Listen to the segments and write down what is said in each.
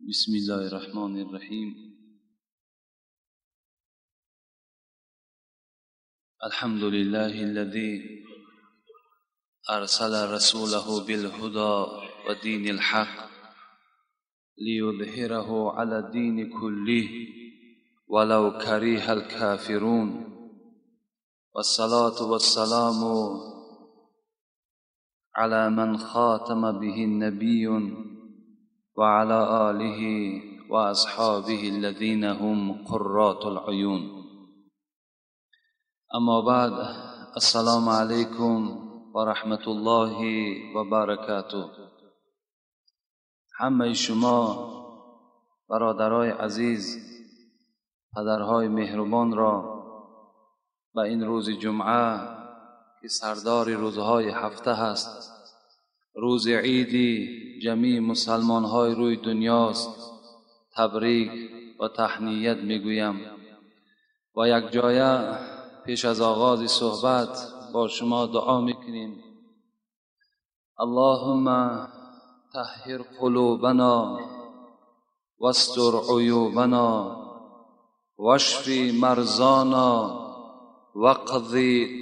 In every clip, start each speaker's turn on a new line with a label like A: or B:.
A: بسم الله الرحمن الرحيم. الحمد لله الذي أرسل رسوله بالهدى ودين الحق ليظهره على الدين كله ولو كره الكافرون، والصلاة والسلام على من خاتم به النبي وعلى آله وأصحابه الذين هم قرات العيون. أما بعد، السلام عليكم ورحمة الله وبركاته. همه شما برادرای عزیز، پدرهای مهربان را به این روز جمعه که سردار روزهای هفته هست، روز عیدی جمیع مسلمانهای روی دنیاست، تبریک و تهنیت میگویم و یک جایه پیش از آغاز صحبت با شما دعا میکنیم. اللهم طهر قلوبنا واستر عیوبنا واشف مرضانا واقض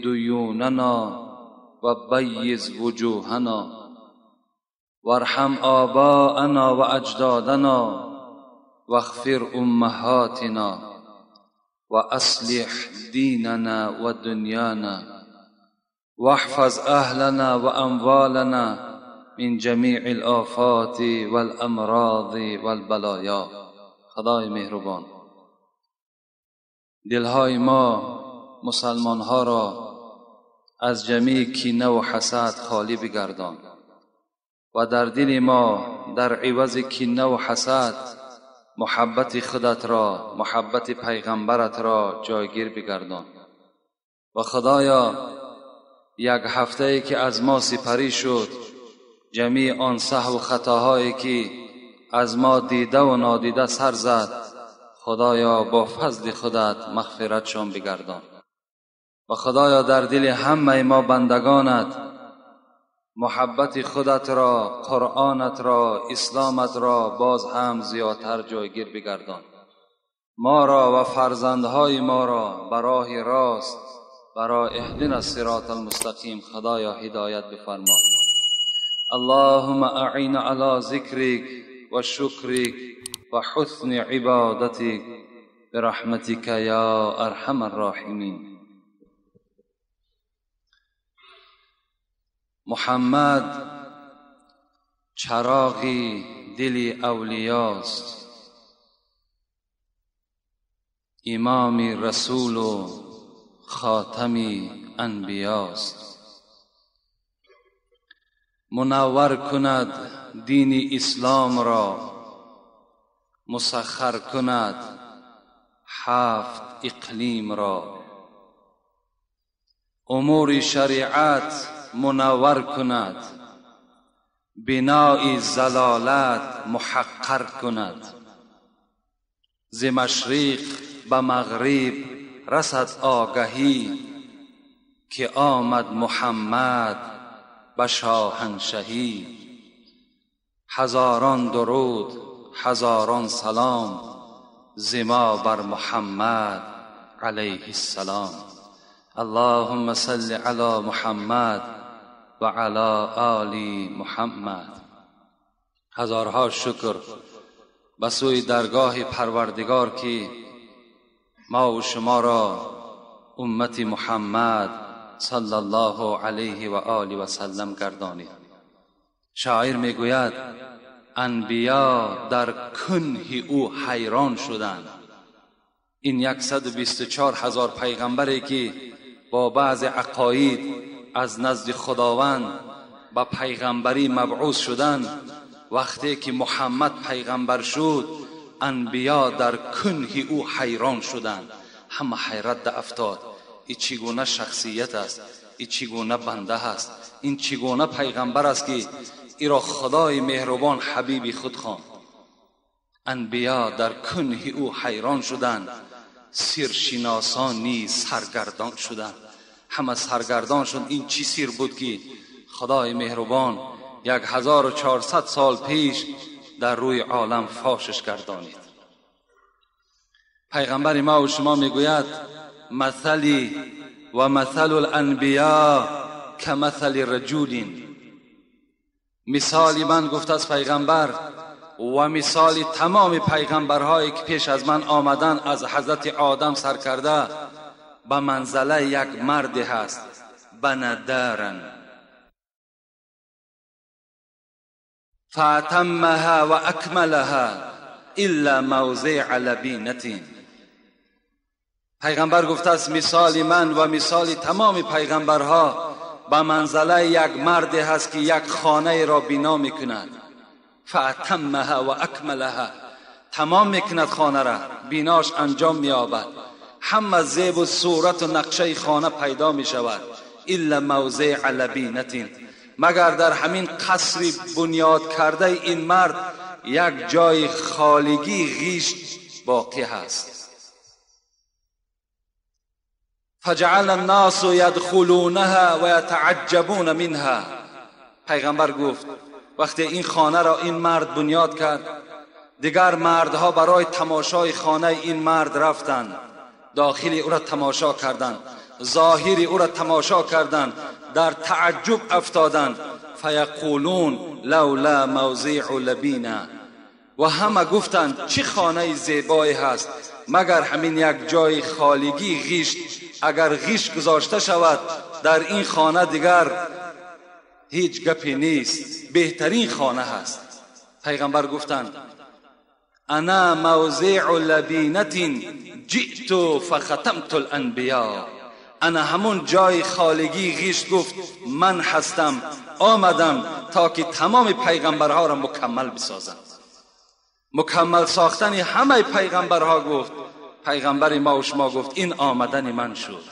A: دیوننا و بیض وجوهنا وارحم آباءنا وأجدادنا واغفر أمهاتنا وأصلح ديننا ودنيانا واحفظ أهلنا وأموالنا من جميع الآفات والأمراض والبلايا. خدای مهربان، دلهای ما مسلمانها را از جمیع کینه و حسد خالی بگردان و در دل ما در عوض کینه و حسد محبت خودت را، محبت پیغمبرت را جایگیر بگردان. و خدایا، یک هفته ای که از ما سپری شد، جمیع آن سهو و خطاهایی که از ما دیده و نادیده سر زد، خدایا با فضل خودت مغفرتشان بگردان. و خدایا در دل همه ما بندگانت محبت خودت را، قرآنت را، اسلامت را باز هم زیادتر جایگیر بگردان. ما را و فرزندهای ما را براه راست، برای اهدنا الصراط المستقیم خدایا هدایت بفرما. اللهم اعین علی ذکرک و شکرک و حسن عبادتک برحمتک یا ارحم الراحمین. محمد چراغی دل اولیاست، امام رسول و خاتم انبیاست. منور کند دین اسلام را، مسخر کند 7 اقلیم را. امور شریعت منور کند، بنای ضلالت محقر کند. ز مشرق به مغرب رسد آگهی، که آمد محمد به شاهنشهی. هزاران درود، هزاران سلام، ز ما بر محمد علیه السلام. اللهم صل علی محمد و علی آل محمد. هزارها شکر به سوی درگاه پروردگار که ما و شما را امت محمد صلی الله علیه و آله و سلم گردانید. شاعر میگوید انبیا در کنه او حیران شدند. این 124,000 پیغمبری که با بعض عقاید از نزد خداوند به پیغمبری مبعوث شدند، وقتی که محمد پیغمبر شد انبیا در کنه او حیران شدند. همه حیرت ده افتاد، این چگونه شخصیت است، این چگونه بنده است، این چگونه پیغمبر است که ای را خدای مهربان حبیب خود خواند. انبیا در کنه او حیران شدند، سیرشناسان نیز سرگردان شدند. همه سرگردان شد. این چی سیر بود که خدای مهربان 1400 سال پیش در روی عالم فاشش گردانید. پیغمبر ما و شما میگوید مثلی و مثل الانبیاء کمثل رجل، مثال من گفت از پیغمبر و مثال تمام پیغمبرهایی که پیش از من آمدن از حضرت آدم سر کرده به منزله یک مرد هست، بندارن فاتمها و اکملها الا موضع لبینة. پیغمبر گفته است مثال من و مثال تمام پیغمبرها به منزله یک مرد هست که یک خانه را بنا میکند، فاتمها و اکملها، تمام میکند خانه را، بیناش انجام مییابد، همه زیب و صورت و نقشه خانه پیدا میشود، الا موضع لبینة، مگر در همین قصر بنیاد کرده این مرد یک جای خالگی غیش باقی هست. فجعل الناس يدخلونها ويتعجبون منها. پیغمبر گفت وقتی این خانه را این مرد بنیاد کرد، دیگر مردها برای تماشای خانه این مرد رفتند، داخل او را تماشا کردند، ظاهر او را تماشا کردند، در تعجب افتادند. فیقولون لولا موضع لبینا، و همه گفتند چه خانه زیبایی هست، مگر همین یک جای خالگی غیش، اگر غیش گذاشته شود در این خانه دیگر هیچ گپی نیست، بهترین خانه هست. پیغمبر گفتند انا موضع لبینة جئت فختمت الانبیاء، انا همون جای خالگی غیش گفت من هستم، آمدم تا که تمام پیغمبرها را مکمل بسازم. مکمل ساختن همه پیغمبرها گفت پیغمبر ما و شما گفت این آمدن من شد.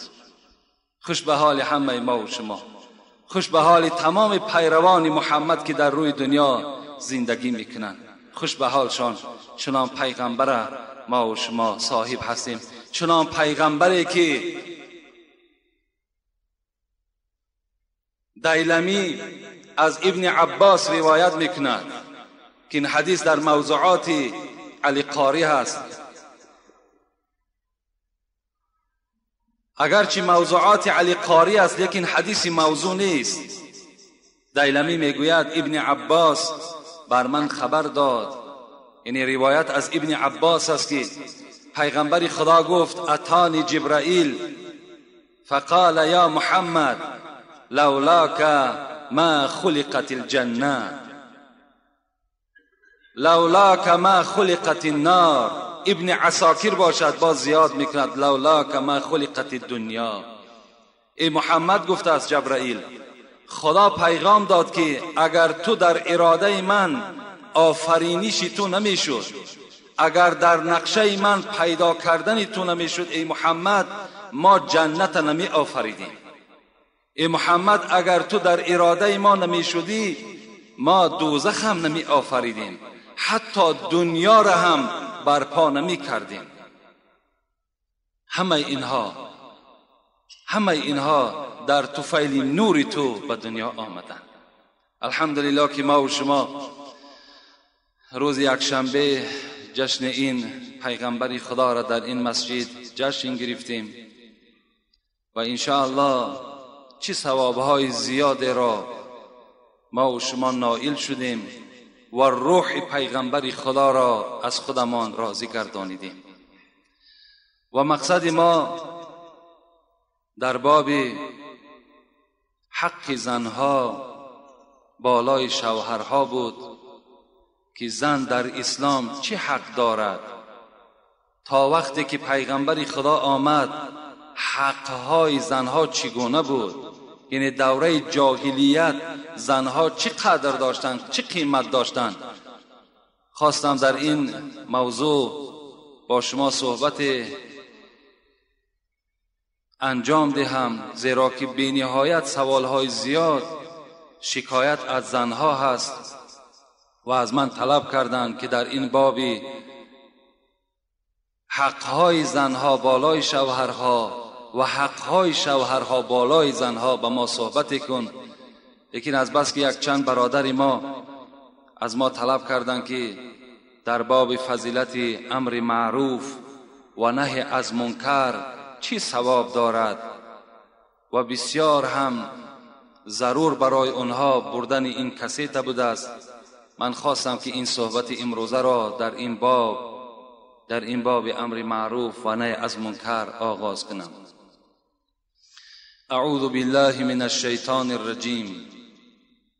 A: خوش به حال همه ما و شما، خوش به حال تمام پیروان محمد که در روی دنیا زندگی میکنند، خوش به حالشان. چنان پیغمبر ما و شما صاحب هستیم، چنان پیغمبری که دیلمی از ابن عباس روایت میکند که این حدیث در موضوعات علی قاری هست. اگرچه موضوعات علی قاری است لیکن حدیث موضوع نیست. دیلمی میگوید ابن عباس بر من خبر داد، یعنی روایت از ابن عباس است که پیغمبر خدا گفت اتانی جبرائیل فقال یا محمد لولاک ما خلقت الجنه لولاک ما خلقت النار. ابن عساکر باشد باز زیاد میکند لولاک ما خلقت الدنیا. ای محمد گفته است جبرائیل، خدا پیغام داد که اگر تو در اراده من آفرینش تو نمیشد، اگر در نقشه من پیدا کردن تو نمیشد ای محمد، ما جنت نمی آفریدیم. ای محمد اگر تو در اراده ما نمیشدی، ما دوزخ هم نمی آفریدیم، حتی دنیا را هم برپا نمی کردیم. همه اینها در طفیل نور تو به دنیا آمدن. الحمدلله که ما و شما روز یکشنبه جشن این پیغمبر خدا را در این مسجد جشن گرفتیم و انشاءالله چه ثوابهای زیاد را ما و شما نائل شدیم و روح پیغمبر خدا را از خودمان راضی گردانیدیم. و مقصد ما در باب حق زنها بالای شوهرها بود که زن در اسلام چه حق دارد. تا وقتی که پیغمبر خدا آمد حقهای زنها چگونه بود، یعنی دوره جاهلیت زنها چه قدر داشتند، چه قیمت داشتند. خواستم در این موضوع با شما صحبت انجام دهم، زیرا که بی نهایت سوالهای زیاد شکایت از زنها هست و از من طلب کردند که در این باب حقهای زنها بالای شوهرها و حقهای شوهرها بالای زنها به ما صحبت کن. لیکن از بس که یک چند برادر ما از ما طلب کردند که در باب فضیلت امر معروف و نهی از منکر چی ثواب دارد و بسیار هم ضرور برای آنها بردن این کسیت بوده است. من خواستم که این صحبت امروزه را در این باب امر معروف و نهی از منکر آغاز کنم. اعوذ بالله من الشیطان الرجیم.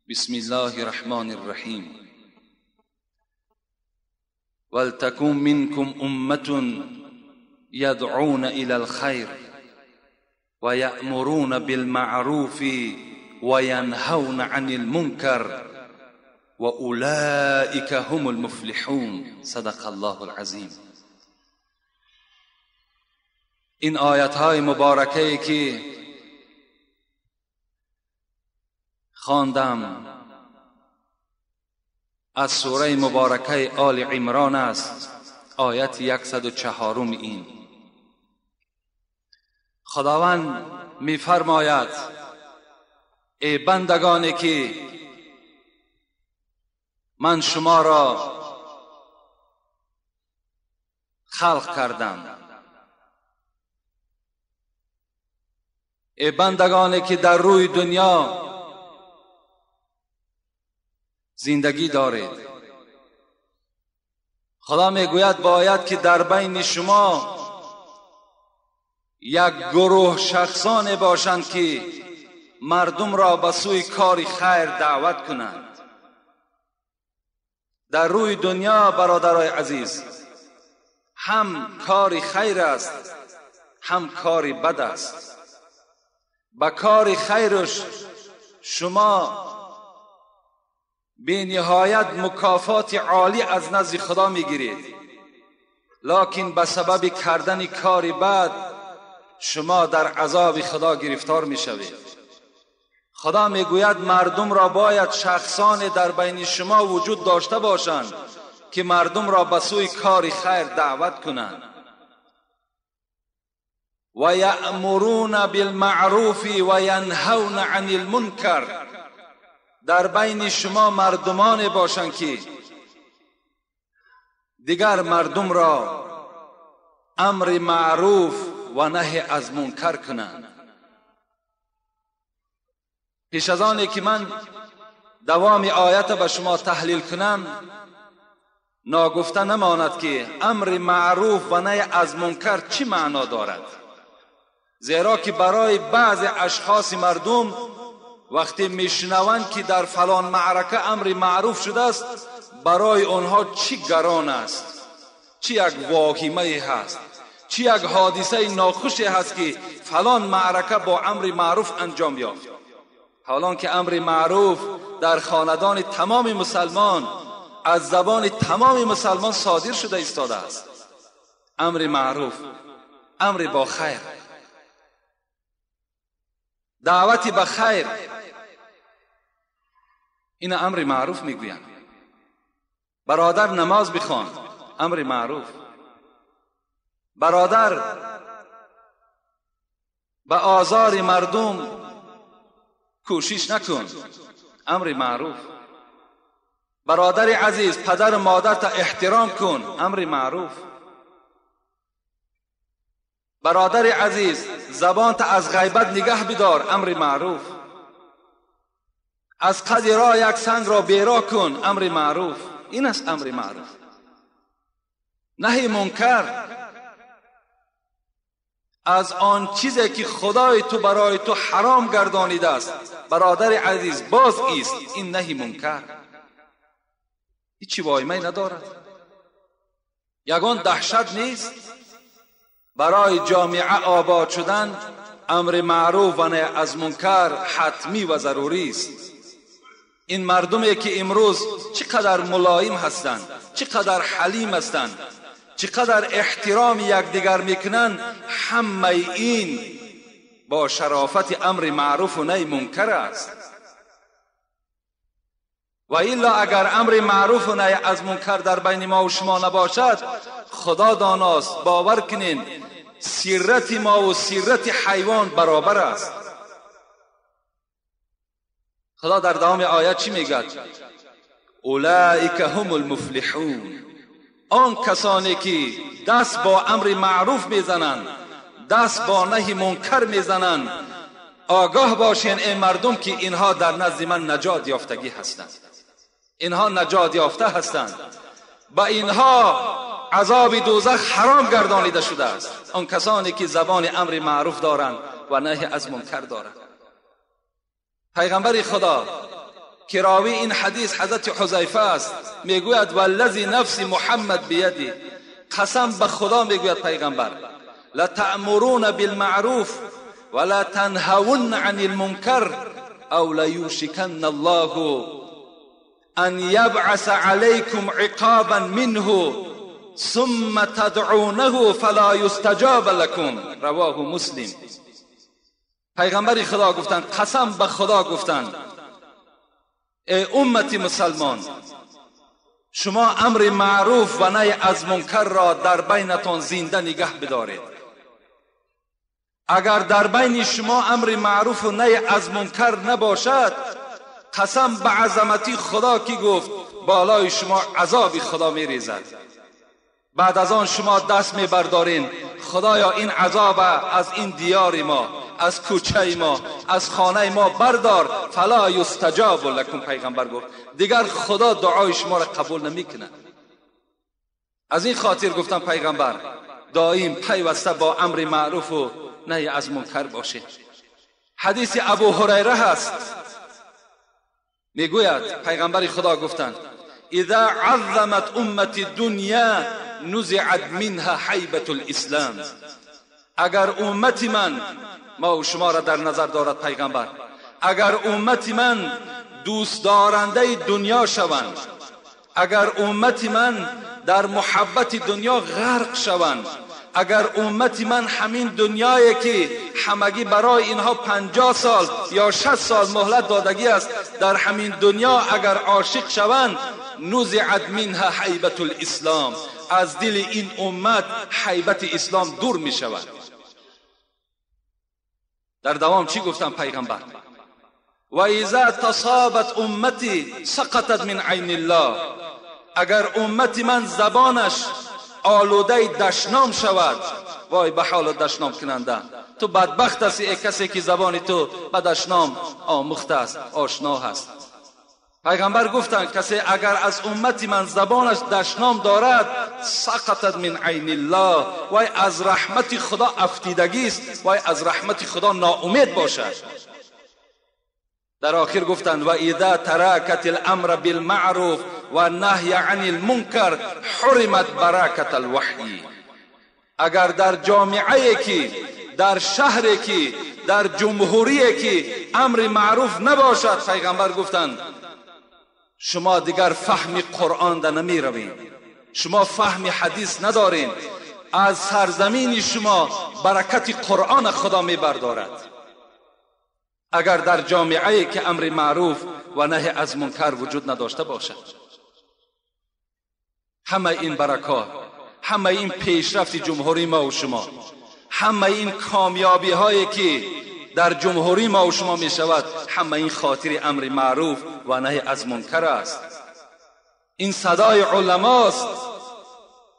A: بسم الله الرحمن الرحیم. ولتكن منكم امة يدعون الى الخير ويأمرون بالمعروف وينهون عن المنكر وأولئك هم المفلحون. صدق الله العظیم. این آیت های مبارکه که خواندم از سوره مبارکه آل عمران است، آیت 104. این خداوند می‌فرماید ای بندگانی که من شما را خلق کردم، ای بندگانی که در روی دنیا زندگی دارید، خدا میگوید باید که در بین شما یک گروه شخصان باشند که مردم را به سوی کار خیر دعوت کنند. در روی دنیا برادرای عزیز هم کار خیر است هم کار بد است. به کار خیرش شما بی نهایت مکافات عالی از نزد خدا میگیرید، لکن به سبب کردن کار بد شما در عذاب خدا گرفتار میشوید. خدا میگوید مردم را باید شخصان در بین شما وجود داشته باشند که مردم را به سوی کار خیر دعوت کنند. و یأمرون بالمعروف و ینهون عن المنکر. در بین شما مردمان باشند که دیگر مردم را امر معروف و نهی از منکر کنند. پیش از آن که من دوام آیت به شما تحلیل کنم، ناگفته نماند که امر معروف و نهی از منکر چی معنا دارد، زیرا که برای بعض اشخاص مردم وقتی میشنوند که در فلان معرکه امر معروف شده است، برای آنها چی گران است، چی یک واهمه هست، چی یک حادثه ناخوشی هست که فلان معرکه با امر معروف انجام یافت. حالان که امر معروف در خاندان تمام مسلمان از زبان تمام مسلمان صادر شده ایستاده است. امر معروف، امر با خیر، دعوت به خیر، این امر معروف میگویند. برادر نماز بخوان، امر معروف. برادر به آزار مردم کوشش نکن، امر معروف. برادر عزیز پدر و مادر تا احترام کن، امر معروف. برادر عزیز زبان تا از غیبت نگه بدار، امر معروف. از قد راه یک سنگ را بیرا کن، امر معروف. این است امر معروف. نهی منکر از آن چیزی که خدای تو برای تو حرام گردانیده است، برادر عزیز باز ایست، این نهی منکر. هیچی وایمه ندارد، یگان دهشت نیست. برای جامعه آباد شدن امر معروف و نهی از منکر حتمی و ضروری است. این مردمی که امروز چقدر ملایم هستند، چقدر حلیم هستند، چقدر احترام یکدیگر میکنند، همه این با شرافت امر معروف و نهی منکر است. و الا اگر امر معروف و نهی از منکر در بین ما و شما نباشد، خدا داناست، باور کنین سیرت ما و سیرت حیوان برابر است. خدا در دوام آیت چی میگد؟ اولئک هم المفلحون. آن کسانی که دست با امر معروف میزنند، دست با نهی منکر میزنند، آگاه باشین ای مردم که اینها در نزد من نجات یافتگی هستند، اینها نجات یافته هستند، با اینها عذاب دوزخ حرام گردانیده شده است. آن کسانی که زبان امر معروف دارند و نهی از منکر دارند. پیغمبر خدا که راوی این حدیث حضرت حذیفه است میگوید والذی نفس محمد بیدی، قسم به خدا میگوید پیغمبر، لتأمرون بالمعروف ولا تنهون عن المنکر او لیوشکن الله ان یبعث علیکم عقابا منه ثم تدعونه فلا یستجاب لکم. رواه مسلم. پیغمبر خدا گفتند، قسم به خدا گفتند، ای امت مسلمان، شما امر معروف و نهی از منکر را در بینتان زنده نگه بدارید. اگر در بین شما امر معروف و نهی از منکر نباشد، قسم به عظمتی خدا که گفت بالای شما عذاب خدا میریزد. بعد از آن شما دست میبردارین، خدایا این عذاب از این دیار ما، از کوچه ما، از خانه ما بردار. فلا یستجاب لکم. پیغمبر گفت دیگر خدا دعای شما را قبول نمیکنه. از این خاطر گفتم پیغمبر دائم پیوسته با امر معروف و نهی از منکر باشه. حدیث ابو هریره هست، میگوید پیغمبر خدا گفتند اذا عظمت امت دنیا نزعت منها حیبت الاسلام. اگر امت من، ما و شما را در نظر دارد پیغمبر، اگر امت من دوست دارنده دنیا شوند، اگر امت من در محبت دنیا غرق شوند، اگر امت من همین دنیایی که همگی برای اینها 50 سال یا 60 سال مهلت دادگی است، در همین دنیا اگر عاشق شوند، نزعت منها حیبت الاسلام، از دل این امت حیبت اسلام دور می شود. در دوام چی گفتم پیغمبر؟ و اذا تصابت امتی سقطت من عین الله. اگر امت من زبانش آلوده دشنام شود، وای به حال دشنام کننده، تو بدبخت هستی ای کسی که زبان تو به دشنام آموخته است، آشنا هست. پیغمبر گفتند کسی اگر از امت من زبانش دشنام دارد، سقطت من عین الله، وای از رحمت خدا افتیدگی است، وای از رحمت خدا ناامید باشد. در آخر گفتند و اذا ترکت الامر بالمعروف و نهی عن المنکر حرمت برکت الوحی. اگر در جامعه که، در شهر که، در جمهوری که امر معروف نباشد، پیغمبر گفتند شما دیگر فهم قرآن در نمی روین، شما فهم حدیث ندارین، از سرزمین شما برکت قرآن خدا می بردارد. اگر در جامعه که امر معروف و نهی از منکر وجود نداشته باشد، همه این برکات، همه این پیشرفت جمهوری ما و شما، همه این کامیابی هایی که در جمهوری ما و شما می شود، همه این خاطر امر معروف و نهی از منکر است. این صدای علماست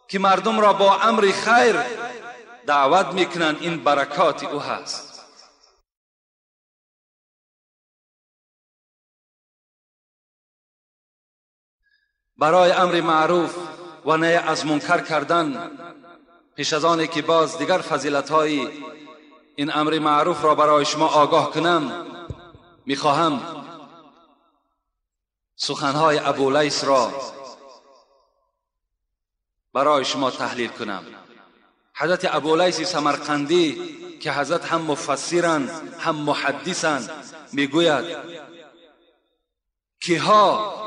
A: که مردم را با امر خیر دعوت میکنند، این برکات او هست. برای امر معروف و نهی از منکر کردن، پیش از آنی که باز دیگر فضیلت‌های این امر معروف را برای شما آگاه کنم، میخواهم سخنهای ابولیث را برای شما تحلیل کنم. حضرت ابولیث سمرقندی که حضرت هم مفسرند هم محدثند، میگوید کیها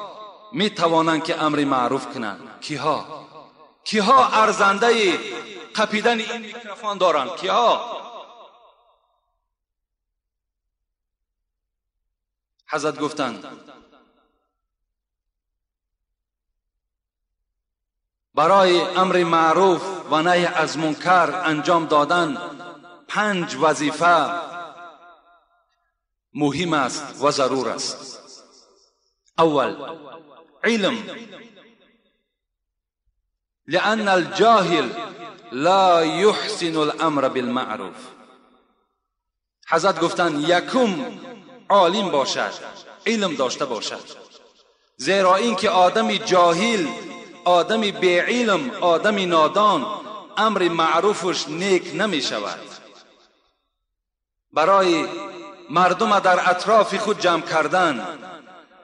A: می توانند که امر معروف کنند؟ کیها؟ کیها ارزنده قپیدن این میکروفون دارند؟ کیها؟ حضرت گفتند برای امر معروف و نهی از منکر انجام دادن 5 وظیفه مهم است و ضرور است. اول، علم. لأن الجاهل لا يحسن الأمر بالمعروف. حضرت گفتند یکم عالم باشد، علم داشته باشد، زیرا اینکه آدمی جاهل، آدمی بی علم، آدمی نادان، امر معروفش نیک نمی شود. برای مردم در اطراف خود جمع کردن،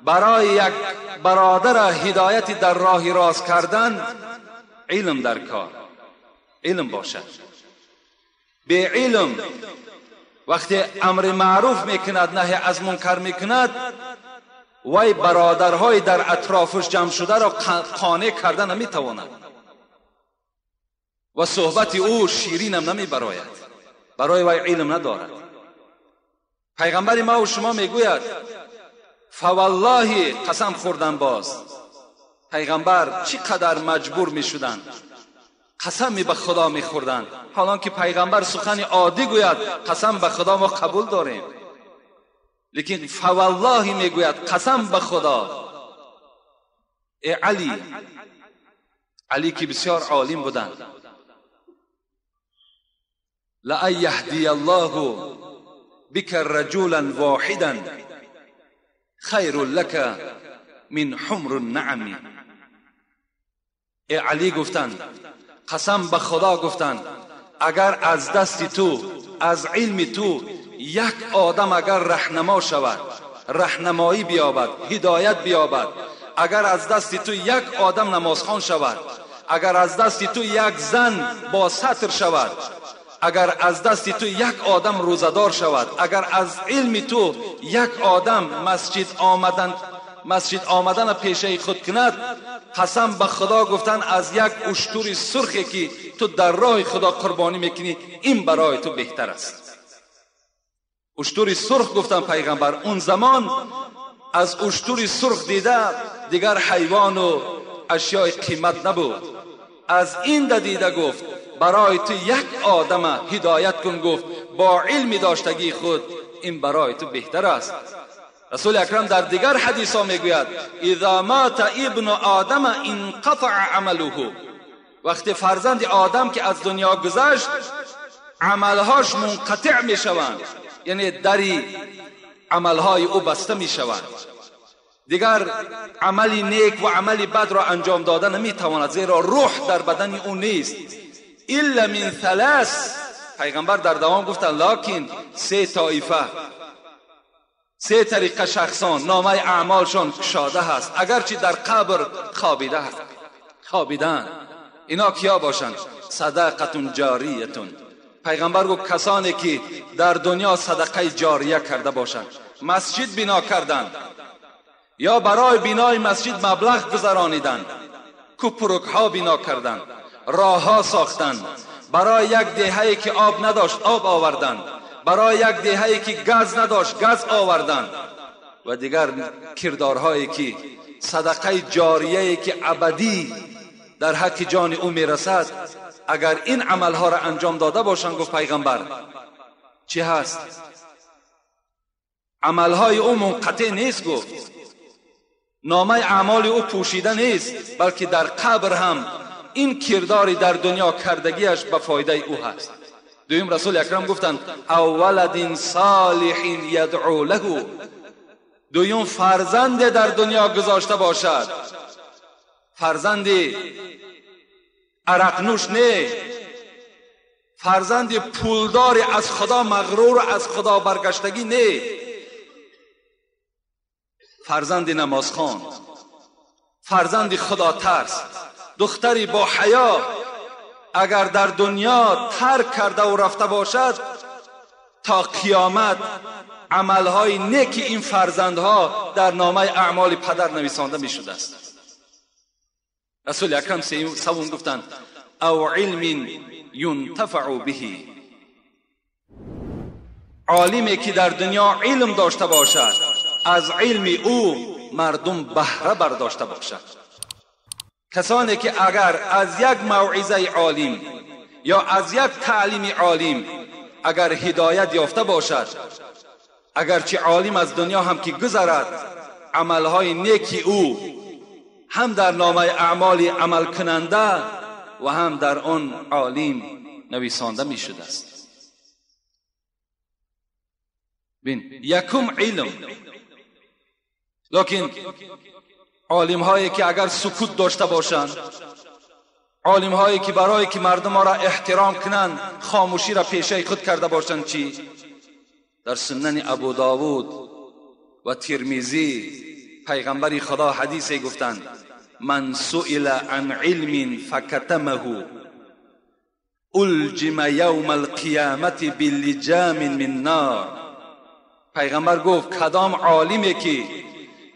A: برای یک برادر هدایت در راه راست کردن، علم در کار، علم باشد. بی علم وقتی امر معروف میکند، نهی از منکر میکند، وی برادرهای در اطرافش جمع شده را قانع کرده نمیتواند و صحبت او شیرین هم نمیبراید، برای وی علم ندارد. پیغمبر ما و شما میگوید فوالله، قسم خوردن باز، پیغمبر چقدر مجبور میشدند، قسمی به خدا میخوردند. حالان که پیغمبر سخن عادی گوید قسم به خدا ما قبول داریم، لیکن فوالله میگوید قسم به خدا. ای علی، علی که بسیار عالم بودند، لأن یهدی الله بک رجلا واحدا خیر لک من حمر النعم. ای علی گفتند، قسم به خدا گفتند، اگر از دست تو، از علم تو یک آدم اگر رهنما شود، رهنمایی بیابد، هدایت بیابد، اگر از دست تو یک آدم نمازخوان شود، اگر از دست تو یک زن با ستر شود، اگر از دست تو یک آدم روزدار شود، اگر از علم تو یک آدم مسجد آمدن پیشه خود کند، قسم به خدا گفتن از یک اشتر سرخی که تو در راه خدا قربانی میکنی، این برای تو بهتر است. اشتر سرخ گفتن پیغمبر اون زمان از اشتر سرخ دیده دیگر حیوان و اشیای قیمت نبود، از این دیده گفت برای تو یک آدم هدایت کن، گفت با علم داشتگی خود این برای تو بهتر است. رسول اکرم در دیگر حدیث ها میگوید اذا مات ابن آدم انقطع عمله، وقتی فرزند آدم که از دنیا گذشت عملهاش منقطع میشوند، یعنی دری عملهای او بسته میشوند، دیگر عمل نیک و عمل بد را انجام داده نمیتواند، زیرا روح در بدن او نیست. الا من ثلاث، پیغمبر در دوام گفتند لکن سه طایفه، سه طریقه شخصان نامه اعمالشان کشاده هست، اگرچه در قبر خوابیده هست، خوابیدن. اینا کیا باشند؟ صدقه جاریتون. پیغمبر گفت کسانی که در دنیا صدقه جاریه کرده باشند، مسجد بنا کردند یا برای بنای مسجد مبلغ گذرانیدند، کوپرک ها بنا کردند، راه ها ساختند، برای یک دهه‌ای که آب نداشت آب آوردند، برای یک دهه‌ای که گاز نداشت گاز آوردند و دیگر کردارهایی که صدقه جاریه‌ای که ابدی در حق جان او میرسد، اگر این عملها را انجام داده باشند، گفت پیغمبر چی هست؟ عملهای او منقطع نیست، گفت نامه اعمال او پوشیده نیست، بلکه در قبر هم این کرداری در دنیا کردگیش به فایده او هست. دویم رسول اکرم گفتند اولد صالح یدعو له، دویم فرزند در دنیا گذاشته باشد، فرزند عرق نوش نه، فرزند پولدار از خدا مغرور از خدا برگشتگی نه، فرزند نمازخوان، فرزند خدا ترس، دختری با حیا، اگر در دنیا ترک کرده و رفته باشد تا قیامت عملهای نیک این فرزندها در نامه اعمال پدر نویسانده می شده است. رسول اکرم سوم گفتند او علم ینتفع به، عالمی که در دنیا علم داشته باشد از علم او مردم بهره برداشته باشد. کسانی که اگر از یک موعظه عالم یا از یک تعلیم عالم اگر هدایت یافته باشد، اگرچه عالم از دنیا هم که گذرد، عملهای نیک او هم در نامه اعمال عمل کننده و هم در آن عالم نویسانده می شده است. بین یکم علم، لکن عالم هایی که اگر سکوت داشته باشند، عالم هایی که برای که مردم را احترام کنند خاموشی را پیشه خود کرده باشند، چی؟ در سنن ابو داود و ترمذی پیغمبر خدا حدیثی گفتند: من سئل عن علم فکتمه الجم یوم القیامت بلجام من نار. پیغمبر گفت کدام عالمی که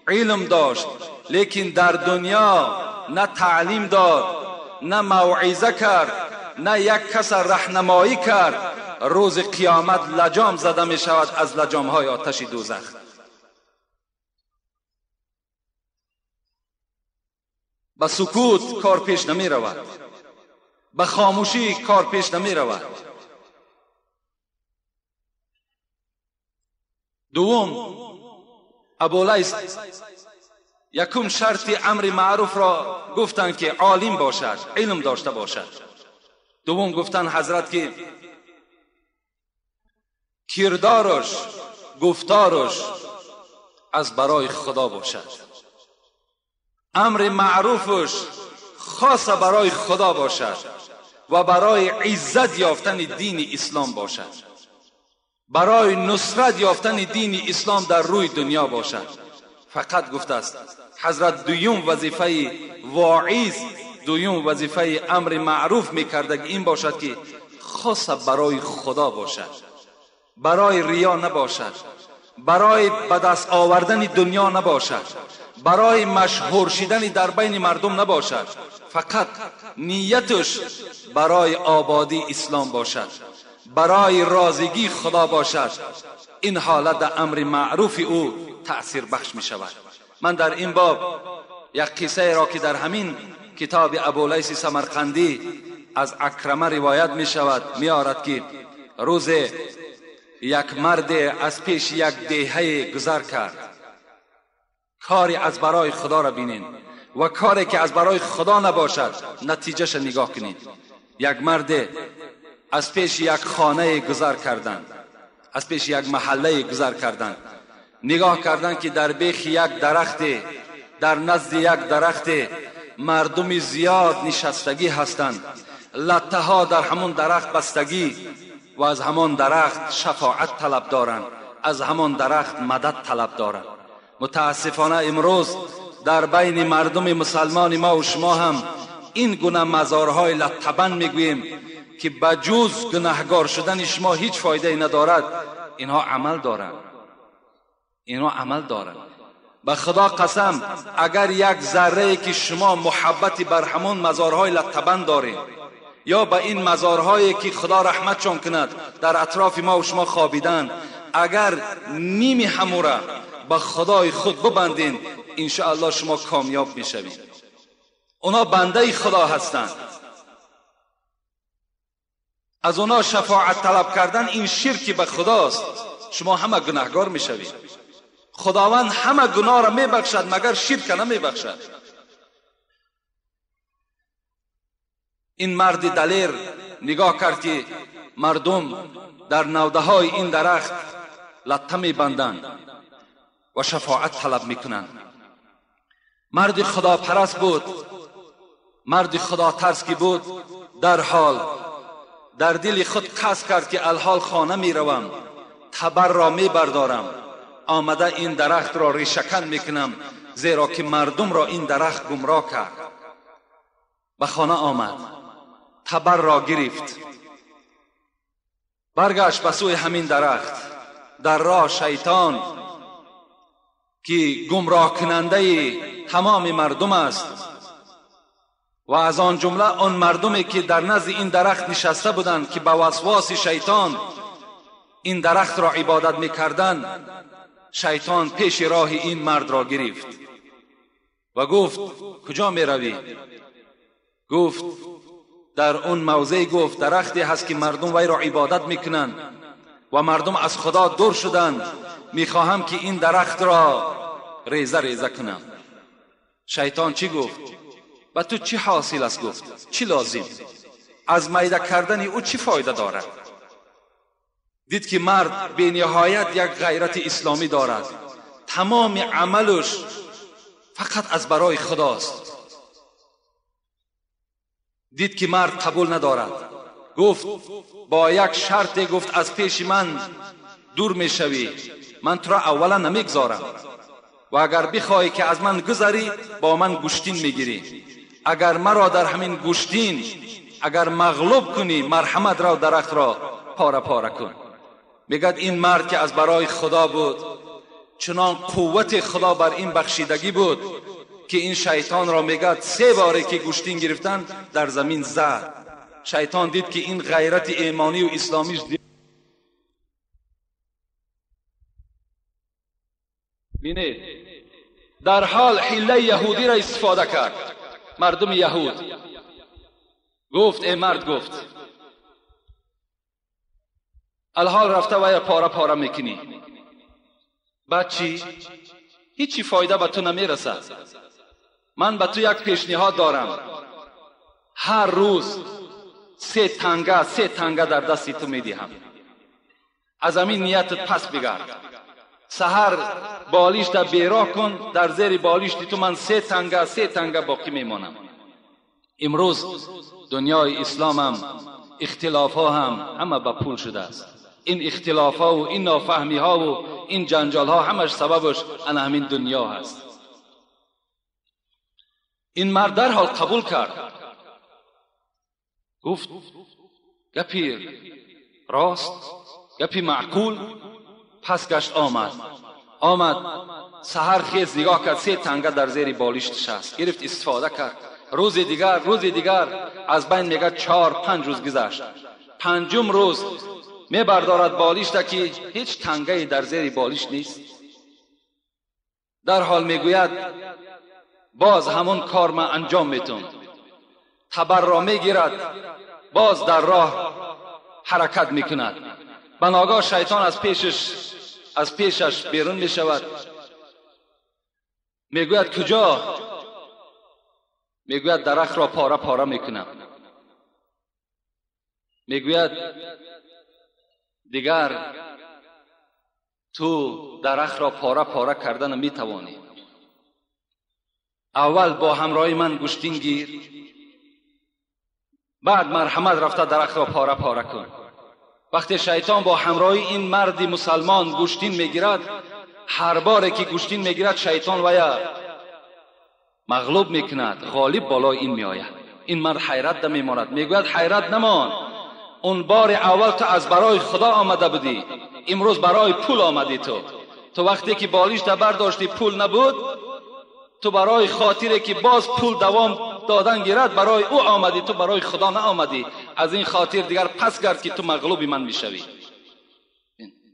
A: علم داشت لیکن در دنیا نه تعلیم داد، نه موعظه کرد، نه یک کس راهنمایی کرد، روز قیامت لجام زده می شود از لجام های آتش دوزخ. به سکوت کار پیش نمی رود، به خاموشی کار پیش نمی رود. دوم، ابولیث یکم شرط امر معروف را گفتند که عالم باشد، علم داشته باشد. دوم گفتند حضرت که کردارش، گفتارش از برای خدا باشد، امر معروفش خاص برای خدا باشد و برای عزت یافتن دین اسلام باشد، برای نصرت یافتن دین اسلام در روی دنیا باشد. فقط گفته است حضرت دویم وظیفه واعظ، دویم وظیفه امر معروف میکرده این باشد که خاص برای خدا باشد، برای ریا نباشد، برای به دست آوردن دنیا نباشد، برای مشهور شدن در بین مردم نباشد، فقط نیتش برای آبادی اسلام باشد، برای راضیگی خدا باشد. این حالت در امر معروف او تأثیر بخش می شود. من در این باب یک قصه را که در همین کتاب ابولیث سمرقندی از عکرمه روایت می شود می آرد که روز یک مرد از پیش یک دهه گذر کرد. کاری از برای خدا را بینین و کاری که از برای خدا نباشد نتیجهش نگاه کنین. یک مرد از پیش یک خانه گذر کردند، از پیش یک محله گذر کردند، نگاه کردند که در بیخ یک درخت، در نزد یک درخت مردم زیاد نشستگی هستند، لطه ها در همون درخت بستگی و از همان درخت شفاعت طلب دارند، از همان درخت مدد طلب دارند. متاسفانه امروز در بین مردم مسلمان ما و شما هم این گونه مزارهای لطبن میگوییم که بجز گناهگار شدن شما هیچ فایده ندارد. اینها عمل دارند، اینها عمل دارند. به خدا قسم اگر یک ذره که شما محبتی بر همون مزارهای لطبن دارید یا به این مزارهایی که خدا رحمتشان کند در اطراف ما و شما خوابیدن، اگر نیمی همورا به خدای خود ببندین انشاءالله شما کامیاب میشوید. اونا بنده خدا هستند، از اونا شفاعت طلب کردن این شرکی به خداست، شما همه گناهگار میشوید. خداوند همه گناه را میبخشد مگر شرک نمیبخشد. این مرد دلیر نگاه کرد که مردم در نوده های این درخت لطه میبندند و شفاعت طلب میکنند. مرد خدا پرست بود، مرد خدا ترس که بود، در حال در دل خود قصد کرد که الحال خانه میروم، تبر را میبردارم، آمده این درخت را ریشه‌کن میکنم، زیرا که مردم را این درخت گمراه کرد. به خانه آمد، تبر را گرفت، برگشت به سوی همین درخت. در راه شیطان که گمراه کننده تمام مردم است و از آن جمله آن مردمی که در نزد این درخت نشسته بودند که با وسواس شیطان این درخت را عبادت میکردند، شیطان پیش راه این مرد را گرفت و گفت کجا میروی؟ گفت در اون موضع، گفت درختی هست که مردم وی را عبادت میکنند و مردم از خدا دور شدند، میخواهم که این درخت را ریزه ریزه کنم. شیطان چی گفت؟ به تو چی حاصل است؟ گفت چی لازم؟ از میده کردن او چی فایده دارد؟ دید که مرد به نهایت یک غیرت اسلامی دارد، تمام عملش فقط از برای خداست. دید که مرد قبول ندارد، گفت با یک شرط، گفت از پیش من دور میشوی، من تو را اولا نمیگذارم و اگر بخواهی که از من گذری با من گوشتین میگیری، اگر مرا در همین گوشتین اگر مغلوب کنی مرحمت را درخت را پاره پاره کن. میگد این مرد که از برای خدا بود، چنان قوت خدا بر این بخشیدگی بود که این شیطان را میگد 3 باره که گوشتین گرفتن در زمین زد. شیطان دید که این غیرت ایمانی و اسلامیش بینید، در حال حیله یهودی را استفاده کرد. مردم یهود گفت ای مرد، گفت الحال رفته و یا پاره پاره میکنی، بعد چی؟ هیچی فایده به تو نمیرسد. من به تو یک پیشنهاد دارم، هر روز 3 تنگه 3 تنگه در دستی تو میدهم، از همین نیتت پس بگرد. سحر بالیش در بیراه کن، در زیر بالیش تو من 3 تنگه 3 تنگه باقی میمانم. امروز دنیای اسلام هم اختلاف ها هم همه به پول شده است. این اختلاف ها و این نافهمی ها و این جنجال ها همش سببش انا همین دنیا هست. این مرد در حال قبول کرد، گفت گپی راست، گپی معقول. پس گشت آمد سحر خیز نگاه کرد، 3 تنگه در زیر بالشت نشست، گرفت استفاده کرد. روز دیگر، روز دیگر، از بین میگه 4-5 روز گذشت. 5م روز میبردارد بالشت که هیچ تنگه در زیر بالشت نیست. در حال میگوید باز همون کار من انجام میتون. تبر را میگیرد، باز در راه حرکت میکند. بناگاه شیطان از پیشش بیرون میشود. میگوید کجا؟ میگوید درخت را پاره پاره میکنم. میگوید دیگر تو درخت را پاره پاره کردن میتوانی، اول با همراهی من گوشتین گیر، بعد مرحمت رفته درخت را پاره پاره کن. وقتی شیطان با همراهی این مرد مسلمان گوشتین میگیرد، هر باره که گوشتین میگیرد شیطان ویا مغلوب میکند، غالب بالای این میآید. این مرد حیرت نمیماند، میگوید حیرت نمان، اون بار اول تو از برای خدا آمده بودی، امروز برای پول آمدی. تو وقتی که بالیش برداشتی پول نبود، تو برای خاطری که باز پول دوام دادن گیرد برای او آمدی، تو برای خدا نه آمدی. از این خاطر دیگر پس گرد که تو مغلوب من میشوی.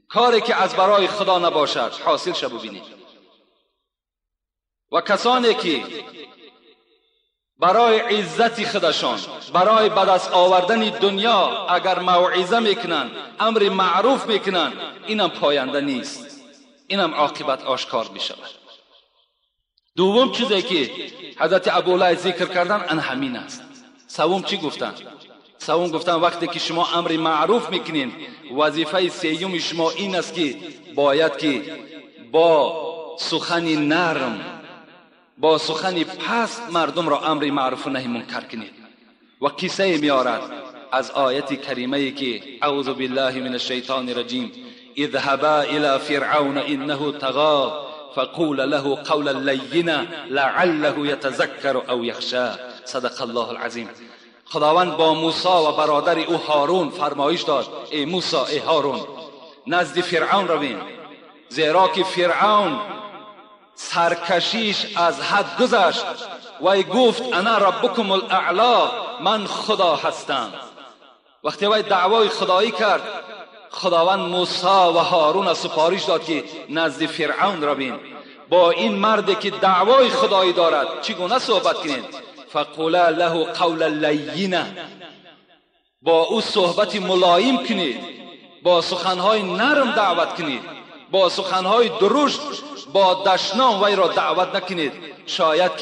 A: کاری که از برای خدا نباشد حاصل شو ببینید. و کسانی که برای عزت خودشان، برای به دست آوردن دنیا اگر موعظه میکنن، امر معروف میکنن، اینم پاینده نیست، اینم عاقبت آشکار میشود. دوم چیزی که حضرت ابوالعلا ذکر کردن ان همین است. سوم چی گفتن؟ سوم گفتن وقتی که شما امر معروف میکنین، وظیفه سیوم شما این است که باید که با سخن نرم، با سخن پست مردم را امر معروف و نهی منکر کنید. و قصه میارد از آیت کریمه که اعوذ بالله من الشیطان الرجیم، اذهبا الى فرعون انه طغى فقول له قولا لینا لعله یتذکر او یخشى. صدق الله العظیم. خداوند با موسی و برادر او هارون فرمایش داد، ای موسی، ای هارون، نزد فرعون روین، زیرا که فرعون سرکشیش از حد گذشت و گفت انا ربکم الاعلا، من خدا هستم. وقتی وی دعوای خدایی کرد، خداوند موسی و هارون سفارش داد که نزد فرعون روین، با این مرد که دعوای خدایی دارد چگونه صحبت کنین؟ فقولا له قولا لینا، با او صحبت ملایم کنید، با سخنهای نرم دعوت کنید، با سخنهای درشت با دشنام وی را دعوت نکنید. شاید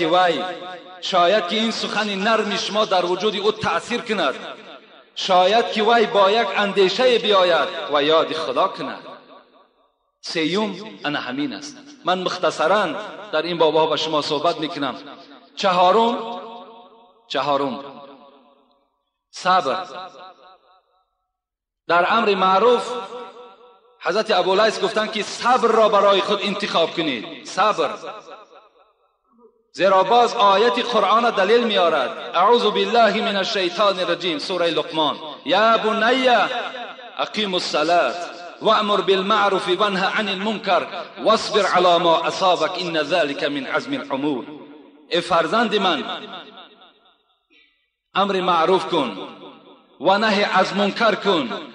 A: که این سخن نرم شما در وجود او تأثیر کند، شاید که وی با یک اندیشه بیاید و یاد خدا کند. سیوم انا همین است. من مختصرا در این بابا با شما صحبت میکنم. چهارم صبر در امر معروف. حضرت ابولیث گفتند که صبر را برای خود انتخاب کنید. صبر، زیرا باز آیت قرآن دلیل میارد. اعوذ بالله من الشیطان الرجیم، سوره لقمان: یا بنی اقیم الصلاة وامر بالمعروف وانه عن المنکر واصبر علی ما اصابک ان ذلك من عزم الامور. ای فرزند من، امر معروف کن و نهی از منکر کن،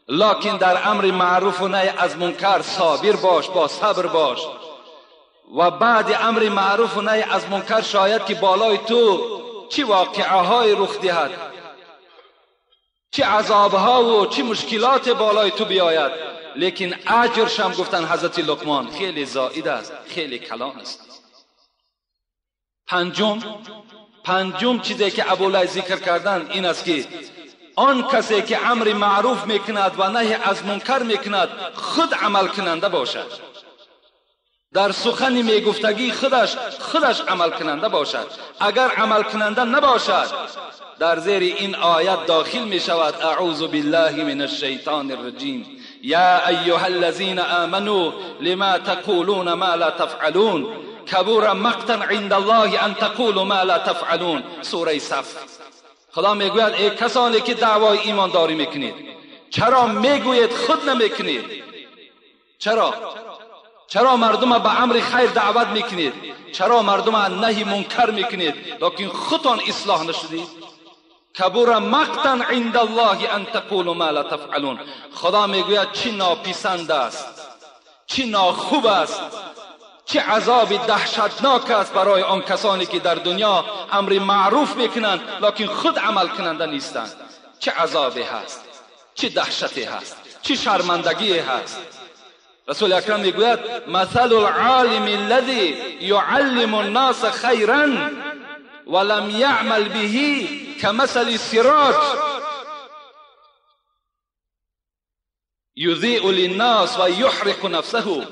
A: لکن در امر معروف و نهی از منکر صابر باش، با صبر باش. و بعد امر معروف و نهی از منکر شاید که بالای تو چه واقعه های رخ دهد، چه عذاب ها و چه مشکلات بالای تو بیاید، لیکن اجرش هم گفتن حضرت لقمان خیلی زائد است، خیلی کلان است. پنجم چیزی که ابولیث ذکر کردن این است که آن کسی که امر معروف میکند و نهی از منکر میکند خود عمل کننده باشد، در سخن میگفتگی خودش عمل کننده باشد. اگر عمل کننده نباشد در زیر این آیت داخل می شود: اعوذ بالله من الشیطان الرجیم، یا ایها الذین آمنوا لما تقولون ما لا تفعلون کبر مقتا عند الله ان تقولوا ما لا تفعلون، سوره صف. خدا میگوید ای کسانی که دعوای ایمانداری میکنید، چرا میگویید خود نمیکنید؟ چرا مردم به امر خیر دعوت میکنید؟ چرا مردم نهی منکر میکنید لکن خودتان اصلاح نشدید؟ کبر مقتا عند الله ان تقولوا ما لا تفعلون. خدا میگوید چی ناپسند است، چی ناخوب است، چه عذاب دهشتناک است برای آن کسانی که در دنیا امر معروف میکنند لکن خود عمل کننده نیستند. چه عذابی هست، چه دهشتی هست، چه شرمندگی هست. رسول اکرم میگوید مثل العالم الذي يعلم الناس خیرا ولم يعمل به كمثل السراج یضیء للناس و یحرق نفسه،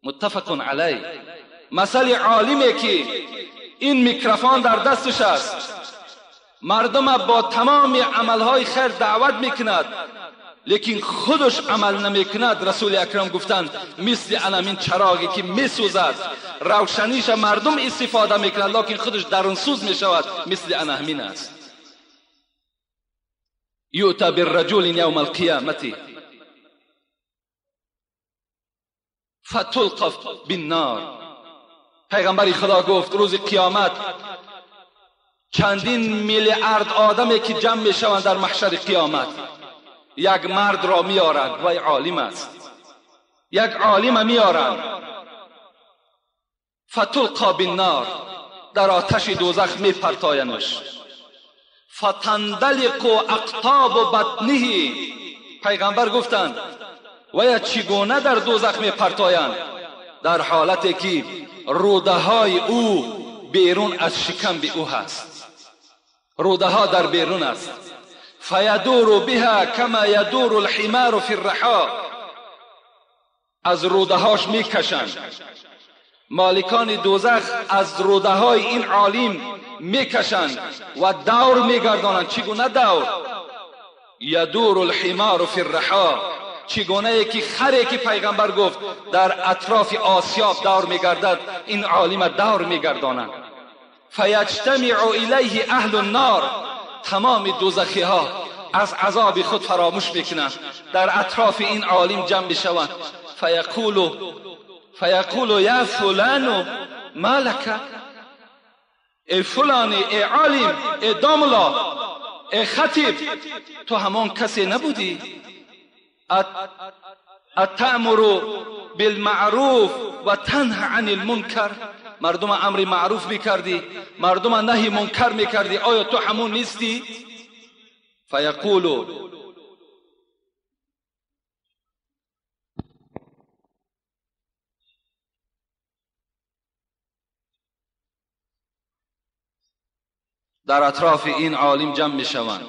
A: متفق علیه. مثل عالمی که این میکروفون در دستش است، مردم با تمام عملهای خیر دعوت میکند لیکن خودش عمل نمیکند. رسول اکرم گفتند مثل انامین چراغی که میسوزد، روشنیش مردم استفاده میکند لیکن خودش درون سوز میشود، مثل انامین است. یؤتی بالرجل یوم القیامة فتلقف بالنار. پیغمبر خدا گفت روز قیامت چندین میلیارد آدمی که جمع میشوند در محشر قیامت، یک مرد را میارند و عالم است، یک عالم میارند، فتلقا بالنار، در آتش دوزخ میپرتاینش، فتندلق اقطاب بطنه. پیغمبر گفتند و یا چگونه در دوزخ میپرتایند؟ در حالتی که روده های او بیرون از شکم به او هست، روده ها در بیرون است. فیدور بها کما یدور الحمار فی الرحا، از روده هاش میکشند. مالکان دوزخ از روده های این عالم میکشند و دور میگردانند. چگونه دور؟ یدور الحمار فی الرحا، چگونه که خری که پیغمبر گفت در اطراف آسیاب دور میگردد، این عالم دور میگردانند. فیجتمع الیه اهل النار، تمام دوزخی ها از عذاب خود فراموش میکنند، در اطراف این عالم جمع میشوند. فیقول یا فلان ما لک، ای فلانی، ای عالم، ای داملا، ای خطیب، تو همان کسی نبودی؟ اتأمر بالمعروف و تنه عن المنکر، مردم امر معروف میکردی، مردم نهی منکر میکردی، آیا تو همون نیستی؟ فیقول در اطراف این عالم جمع میشوند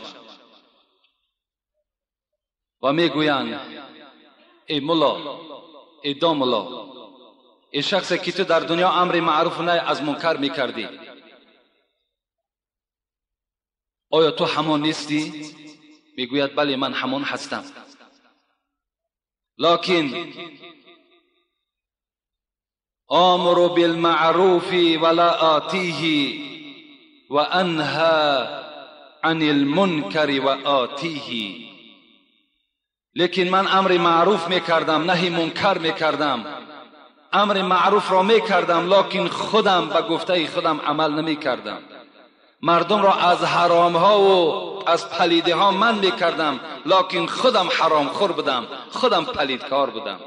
A: و میگویند ای ملا، ای داملا، ای شخصی که تو در دنیا امر معروف نهی از منکر میکردی، آیا تو همان نیستی؟ میگوید بله من همان هستم، لکن آمر بالمعروف ولا آتیه و انهى عن المنکر و آتیه. لیکن من امر معروف میکردم، نهی منکر میکردم، امر معروف را میکردم، لکن خودم به گفته خودم عمل نمیکردم. مردم را از حرام ها و از پلیده ها من میکردم، لکن خودم حرام خور بودم، خودم پلیدکار بودم.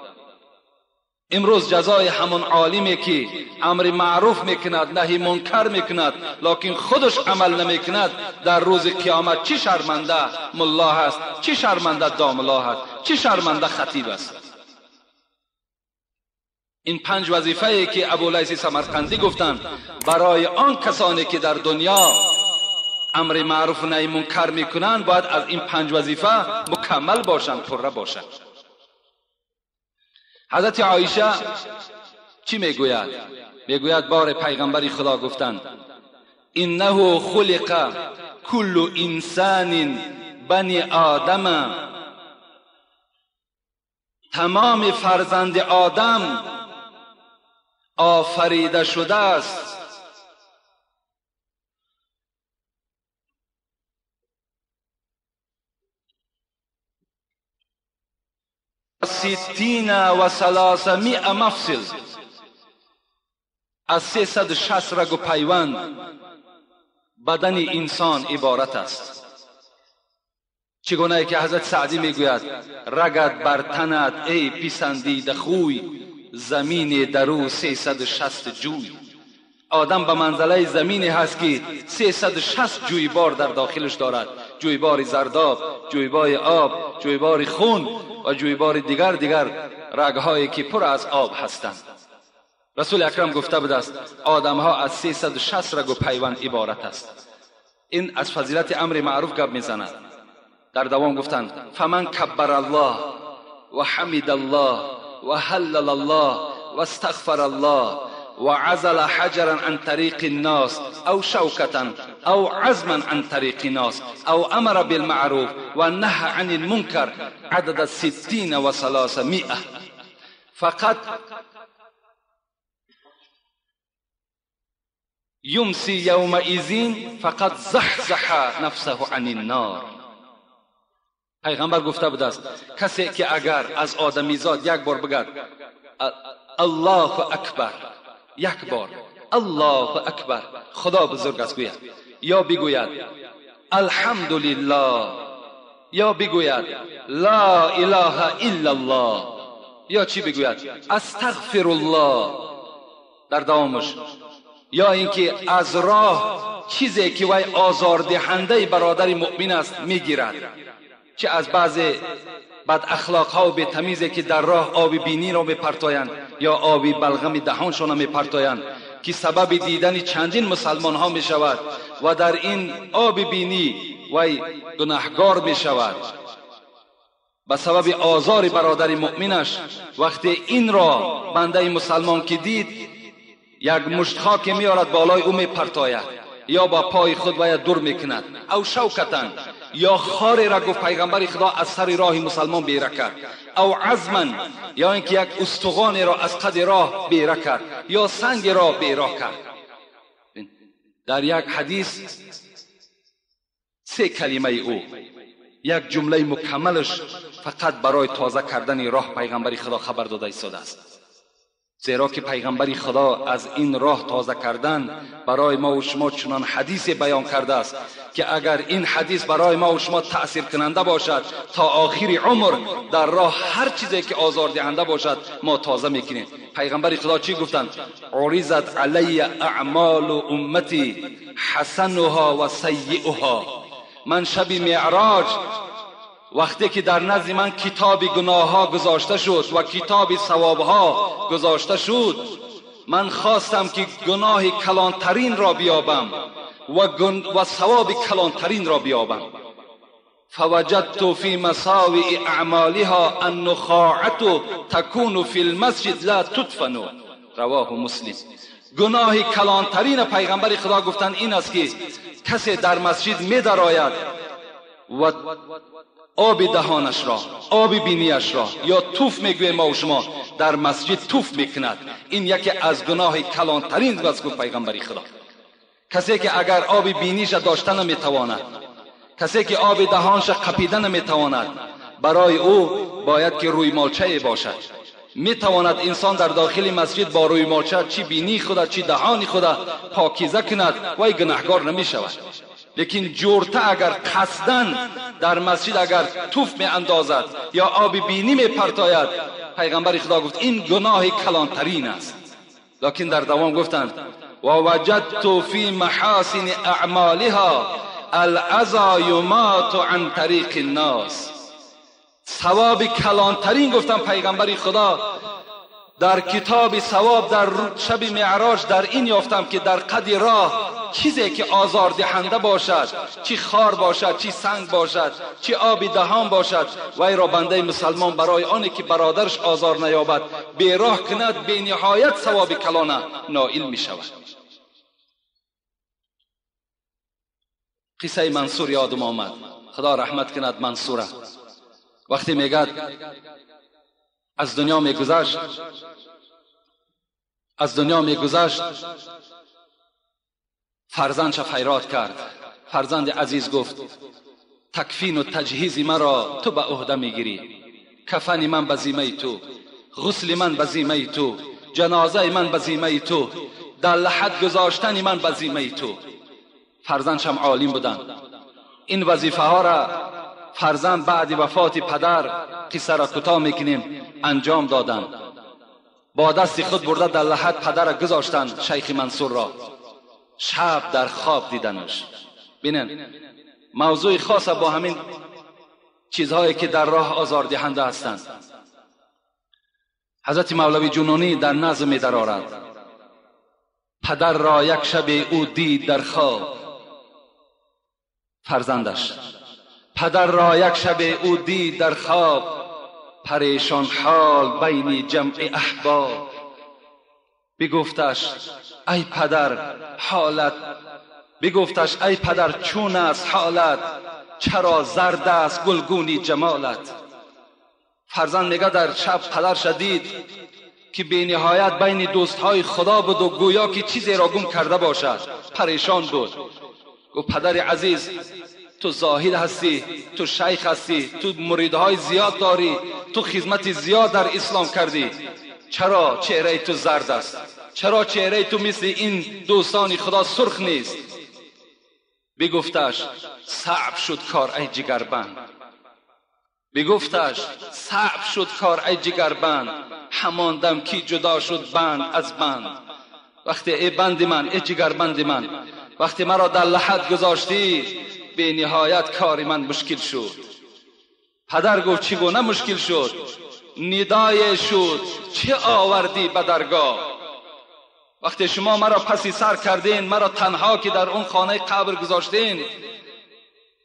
A: امروز جزای همون عالمی که امر معروف میکند، نهی منکر میکند، لکن خودش عمل نمیکند، در روز قیامت چی شرمنده ملا هست، چی شرمنده داملا هست، چی شرمنده خطیب است. این 5 وظیفه ای که ابولیث سمرقندی گفتند برای آن کسانی که در دنیا امر معروف و نهی منکر میکنند، باید از این 5 وظیفه مکمل باشند، پره باشند. حضرت عایشه چی میگوید؟ میگوید بار پیغمبر خدا گفتند انه خلق کل انسان بنی آدم، تمام فرزند آدم آفریده شده است 360 مفصل، از 360 رگ و پیوند بدن انسان عبارت است. چگونه که حضرت سعدی میگوید رگت بر تنت ای پسندیده خوی، زمین درو 360 جوی. آدم به منزله زمینی هست که 360 جویبار در داخلش دارد، جویبار زرداب، جویبار آب، جویبار خون و جویبار دیگر رگهایی که پر از آب هستند. رسول اکرم گفته بود است آدمها از 360 رگ و پیوند عبارت است. این از فضیلت امر معروف گپ میزند. در دوام گفتند فمن کبر الله و حمد الله و هلل الله و استغفر الله وعزل حجرا عن طريق الناس أو شوكة أو عزما عن طريق الناس أو أمر بالمعروف ونهى عن المنكر عدد 360 فقد يمسي يومئذ فقد زحزح نفسه عن النار. پیغمبر گفته بود است کسی که اگر از آدمیزاد یک بار بگد الله اکبر، یک بار الله اکبر، خدا بزرگ است گوید، یا بگوید الحمدلله، یا بگوید لا اله الا الله، یا چی بگوید استغفر الله در دوامش، یا اینکه از راه چیزی که وی آزاردهنده برادر مؤمن است میگیرد، چه از بعض بد اخلاق ها و بی‌تمیزی که در راه آب بینی را میپرتایند یا آب بلغم دهانشان را میپرتایند که سبب دیدن چندین مسلمان ها می شود و در این آب بینی وی گناهگار می شود به سبب آزار برادر مؤمنش. وقتی این را بنده مسلمان که دید یک مشت خاک میارد بالای او میپرتاید یا با پای خود باید دور میکند، او شوکتن، یا خاری را گفت پیغمبر خدا از سر راه مسلمان بیره کرد، او عزما، یا اینکه یک استخوان را از قد راه بیره کرد، یا سنگ را بیراه کرد. در یک حدیث 3 کلمه او، یک جمله مکملش فقط برای تازه کردن راه پیغمبر خدا خبر داده ایستاده است. زیرا که پیغمبر خدا از این راه تازه کردن برای ما و شما چنان حدیث بیان کرده است که اگر این حدیث برای ما و شما تأثیر کننده باشد تا آخر عمر در راه هر چیزی که آزار دهنده باشد ما تازه میکنیم. پیغمبر خدا چی گفتند؟ عرضت علی اعمال امتی حسنها و سیئها. من شب معراج وقتی که در نزد من کتاب گناه ها گذاشته شد و کتاب ثواب ها گذاشته شد، من خواستم که گناه کلانترین را بیابم و ثواب کلانترین را بیابم. فوجدت فی مساوئ اعمالها النخاعة تکون فی المسجد لا تدفن. رواه مسلم. گناه کلانترین پیغمبر خدا گفتند این است که کسی در مسجد می درآید و آب دهانش را، آب بینیش را یا توف میگویم ما و شما، در مسجد توف میکند. این یکی از گناه کلانترین است گفت پیغمبر خدا. کسی که اگر آب بینیش داشته نمیتواند، کسی که آب دهانش قپیده نمیتواند، برای او باید که روی مالچه باشد. میتواند انسان در داخل مسجد با روی مالچه چی بینی خدا چی دهان خدا پاکیزه کند و گناهگار نمیشود. لیکن جورته اگر قصداً در مسجد اگر توف می اندازد یا آب بینی می پرتاید، پیغمبر خدا گفت این گناه کلانترین است. لکن در دوام گفتند و وجدت فی محاسن اعمالها الاذی یمات عن طریق الناس. ثواب کلانترین گفتم پیغمبر خدا در کتاب ثواب در شب معراج در این یافتم که در قد راه چیزی که آزار دهنده باشد، چی خار باشد، چی سنگ باشد، چی آب دهان باشد، وی را بنده مسلمان برای آنی که برادرش آزار نیابد به راه کند، به نهایت ثواب کلانه نائل می شود. قصه منصور یادم آمد، خدا رحمت کند منصوره. وقتی میگد از دنیا میگذشت، از دنیا میگذشت، فرزندش فریاد کرد. فرزند عزیز گفت تکفین و تجهیز مرا تو به عهده میگیری، کفن من به ذمه تو، غسل من به ذمه تو، جنازه من به ذمه تو، در لحد گذاشتن من به ذمه تو. فرزندش هم عالم بودن. این وظیفه ها را فرزند بعد وفات پدر، قصه را کوتاه میکنیم، انجام دادن. با دست خود برده در لحد پدر را گذاشتن شیخ منصور را. شب در خواب دیدنش. بینن موضوع خاص با همین چیزهایی که در راه آزار دهنده هستند. حضرت مولوی جنونی در نظم می درآورد پدر را یک شب او دید در خواب، فرزندش. پدر را یک شب او دید در خواب، پریشان حال بین جمع احباب. بگفتش ای پدر حالت، بگفتش ای پدر چون است حالت، چرا زرد است گلگونی جمالت. فرزند میگه در شب پدر شدید که بی نهایت بین دوستهای خدا بود و گویا که چیزی را گم کرده باشد، پریشان بود. گفت پدر عزیز تو زاهد هستی، تو شیخ هستی، تو مریدهای زیاد داری، تو خدمت زیاد در اسلام کردی، چرا چهره تو زرد است؟ چرا چهره تو مثل این دوستان خدا سرخ نیست؟ بگفتش صعب شد کار ای جگربند، بگفتش صعب شد کار ای جگربند، همان دم کی جدا شد بند از بند. وقتی ای بند من، ای جگربند من، وقتی مرا در لحد گذاشتی، به نهایت کار من مشکل شد. پدر گفت چگونه مشکل شد؟ ندای شد چه آوردی به درگاه؟ وقتی شما مرا پسی سر کردین، مرا تنها که در اون خانه قبر گذاشتین،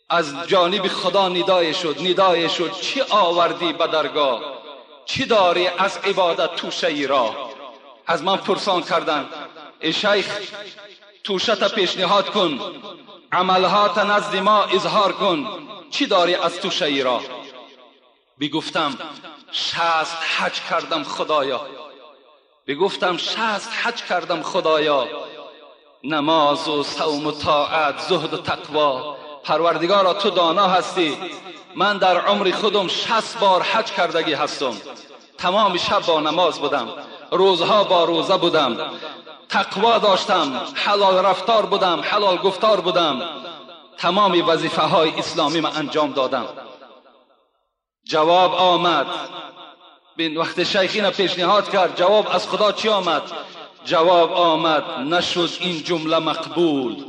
A: از جانب خدا ندای شد، ندای شد چه آوردی به درگاه؟ چی داری از عبادت توشه ای را؟ از من پرسان کردن ای شیخ توشه تا پیشنهاد کن، عملها تا نزد ما اظهار کن، چی داری از توشه ای را؟ بگفتم 60 حج کردم خدایا، بگفتم 60 حج کردم خدایا، نماز و صوم و طاعت، زهد و تقوا. پروردگارا تو دانا هستی، من در عمر خودم 60 بار حج کردگی هستم، تمام شب با نماز بودم، روزها با روزه بودم، تقوا داشتم، حلال رفتار بودم، حلال گفتار بودم، تمام وظیفه های اسلامی من انجام دادم. جواب آمد. بین وقت شیخین پیشنهاد کرد، جواب از خدا چی آمد؟ جواب آمد نشد این جمله مقبول.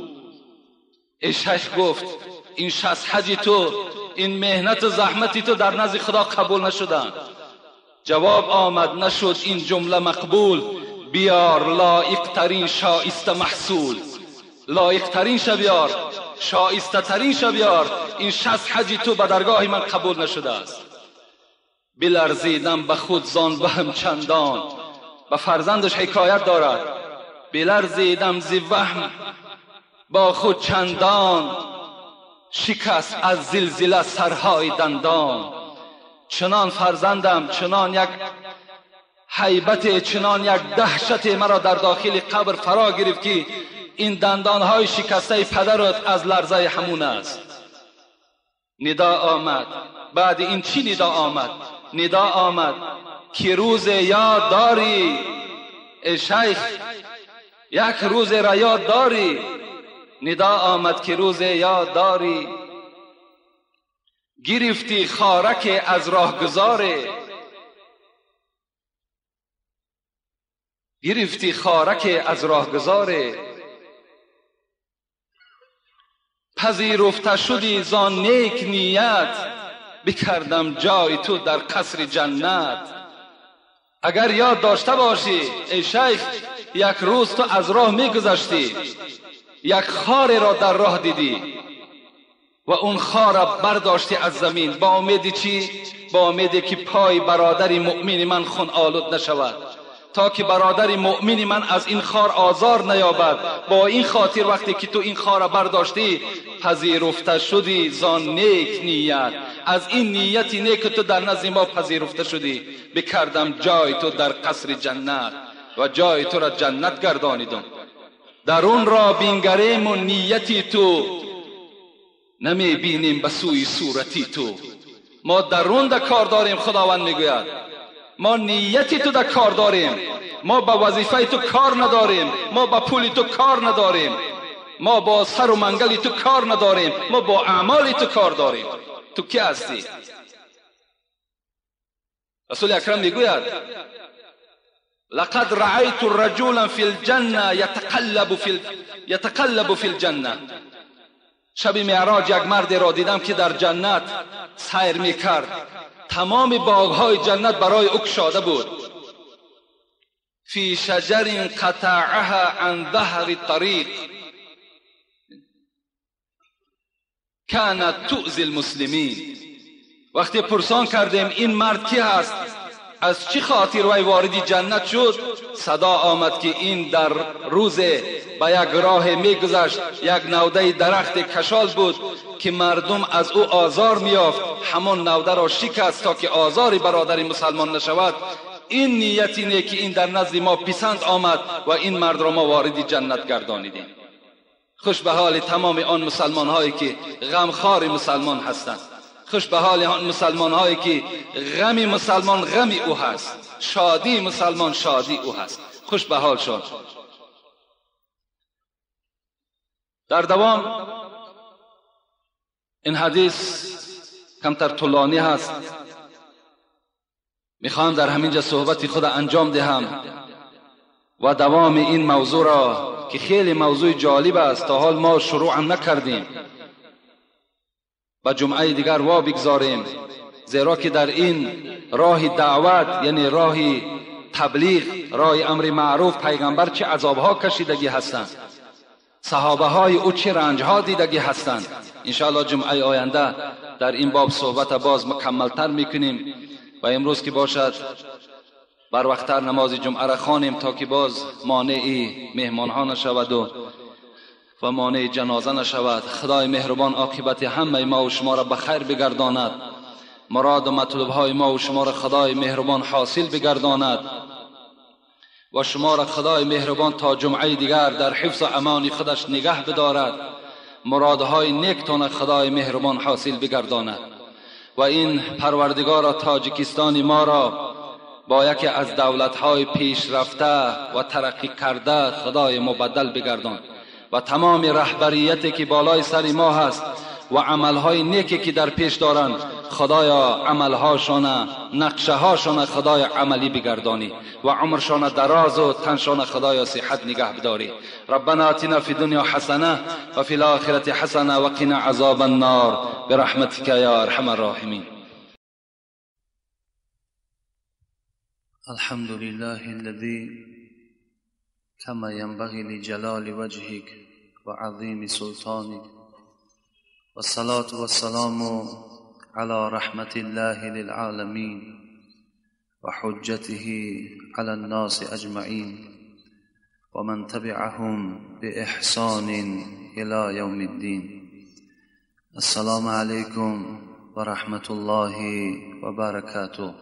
A: ای شیخ گفت این 60 حج تو، این مهنت و زحمتی تو در نزد خدا قبول نشدن. جواب آمد نشد این جمله مقبول، بیار لایق ترین شایسته محصول. لایقترین شبیار، شایسته ترین شبیار، این 60 حج تو به درگاه من قبول نشده است. بلرزیدم به خود زان وهم چندان، به فرزندش حکایت دارد. بلرزیدم ز وهم با خود چندان، شکست از زلزله سرهای دندان. چنان فرزندم، چنان یک هیبت، چنان یک دهشت مرا در داخل قبر فرا گرفت که این دندانهای شکسته پدرت از لرزه همون است. ندا آمد. بعد این چی ندا آمد؟ ندا آمد که روز یاد داری ای شیخ، یک روز را یاد داری. ندا آمد که روز یاد داری، گرفتی خارک از راهگذاره، گرفتی خارک از راهگذاره، پذیرفته شدی زان نیک نیت، بکردم جای تو در قصر جنت. اگر یاد داشته باشی ای شیخ، یک روز تو از راه میگذشتی، یک خار را در راه دیدی و اون خار را برداشتی از زمین، با امید چی؟ با امید که پای برادر مؤمن من خون آلود نشود، تا که برادر مؤمن من از این خار آزار نیابد. با این خاطر وقتی که تو این خار را برداشتی، پذیرفته شدی زان نیک نیت. از این نیت نیک تو در نزد ما پذیرفته شدی، بکردم جای تو در قصر جنت و جای تو را جنت گردانیدم. درون را بینگریم و نیتی تو، نمی بینیم به سوی صورتی تو. ما درون در کار داریم، خداوند میگوید ما نیتی تو در کار داریم، ما با وظیفه تو کار نداریم، ما با پول تو کار نداریم، ما با سر و منگل تو کار نداریم، ما با اعمال تو کار داریم. تو کی هستی؟ رسول اکرم میگوید لقد رأيت رجلا في الجنة يتقلب في الجنة. شب معراج یک مرد را دیدم که در جنت سیر میکرد، تمام باغهای جنت برای او گشاده بود. فی شجر قطعها عن ظهر الطریق كانت تؤذی المسلمین. وقتی پرسان کردیم این مرد کی هست، از چی خاطر وی وارد جنت شد، صدا آمد که این در روز به یک راه میگذشت، یک نوده درخت کشال بود که مردم از او آزار میافت، همان نوده را شکست تا که آزار برادر مسلمان نشود. این نیتی نیکی این در نزد ما پسند آمد و این مرد را ما وارد جنت گردانیدیم. خوش به حال تمام آن مسلمان هایی که غمخوار مسلمان هستند، خوش به حال آن مسلمان هایی که غم مسلمان غم او هست، شادی مسلمان شادی او هست. خوش به حال شد. در دوام این حدیث کمتر طولانی هست، میخواهم در همینجا صحبت خود انجام دهم و دوام این موضوع را که خیلی موضوع جالب است، تا حال ما شروع هم نکردیم، و جمعه دیگر وا بگذاریم، زیرا که در این راه دعوت، یعنی راه تبلیغ، راه امر معروف، پیغمبر چه عذابها کشیدگی هستند، صحابه های او چه رنجها دیدگی هستند. انشاءالله جمعه آینده در این باب صحبت باز مکملتر میکنیم و امروز که باشد بر وقتتر نماز جمعه را خوانیم تا که باز مانع مهمان ها نشود و مانع جنازه نشود. خدای مهربان عاقبت همه ما و شما را به خیر بگرداند، مراد و مطلوب های ما و شما را خدای مهربان حاصل بگرداند و شما را خدای مهربان تا جمعه دیگر در حفظ و امان خودش نگه بدارد، مرادهای نیکتان خدای مهربان حاصل بگرداند و این پروردگار تاجیکستان ما را با یکی از دولت‌های پیشرفته و ترقی کرده خدای مبدل بگردان و تمام رهبریتی که بالای سر ما هست و عملهای نیکی که در پیش دارند، خدایا عملهاشان، نقشه هاشان خدای عملی بگردانی و عمرشان دراز و تنشان خدایا صحت نگه بداری. ربنا آتنا فی الدنیا حسنه و فی الاخرة حسنه و قنا عذاب النار برحمتک یا ارحم الراحمین.
B: الحمد لله الذي كما ينبغي لجلال وجهك
A: وعظيم سلطانه، والصلاة والسلام على رحمة الله للعالمين وحجته على الناس أجمعين ومن تبعهم بإحسان إلى يوم الدين. السلام عليكم ورحمة الله وبركاته.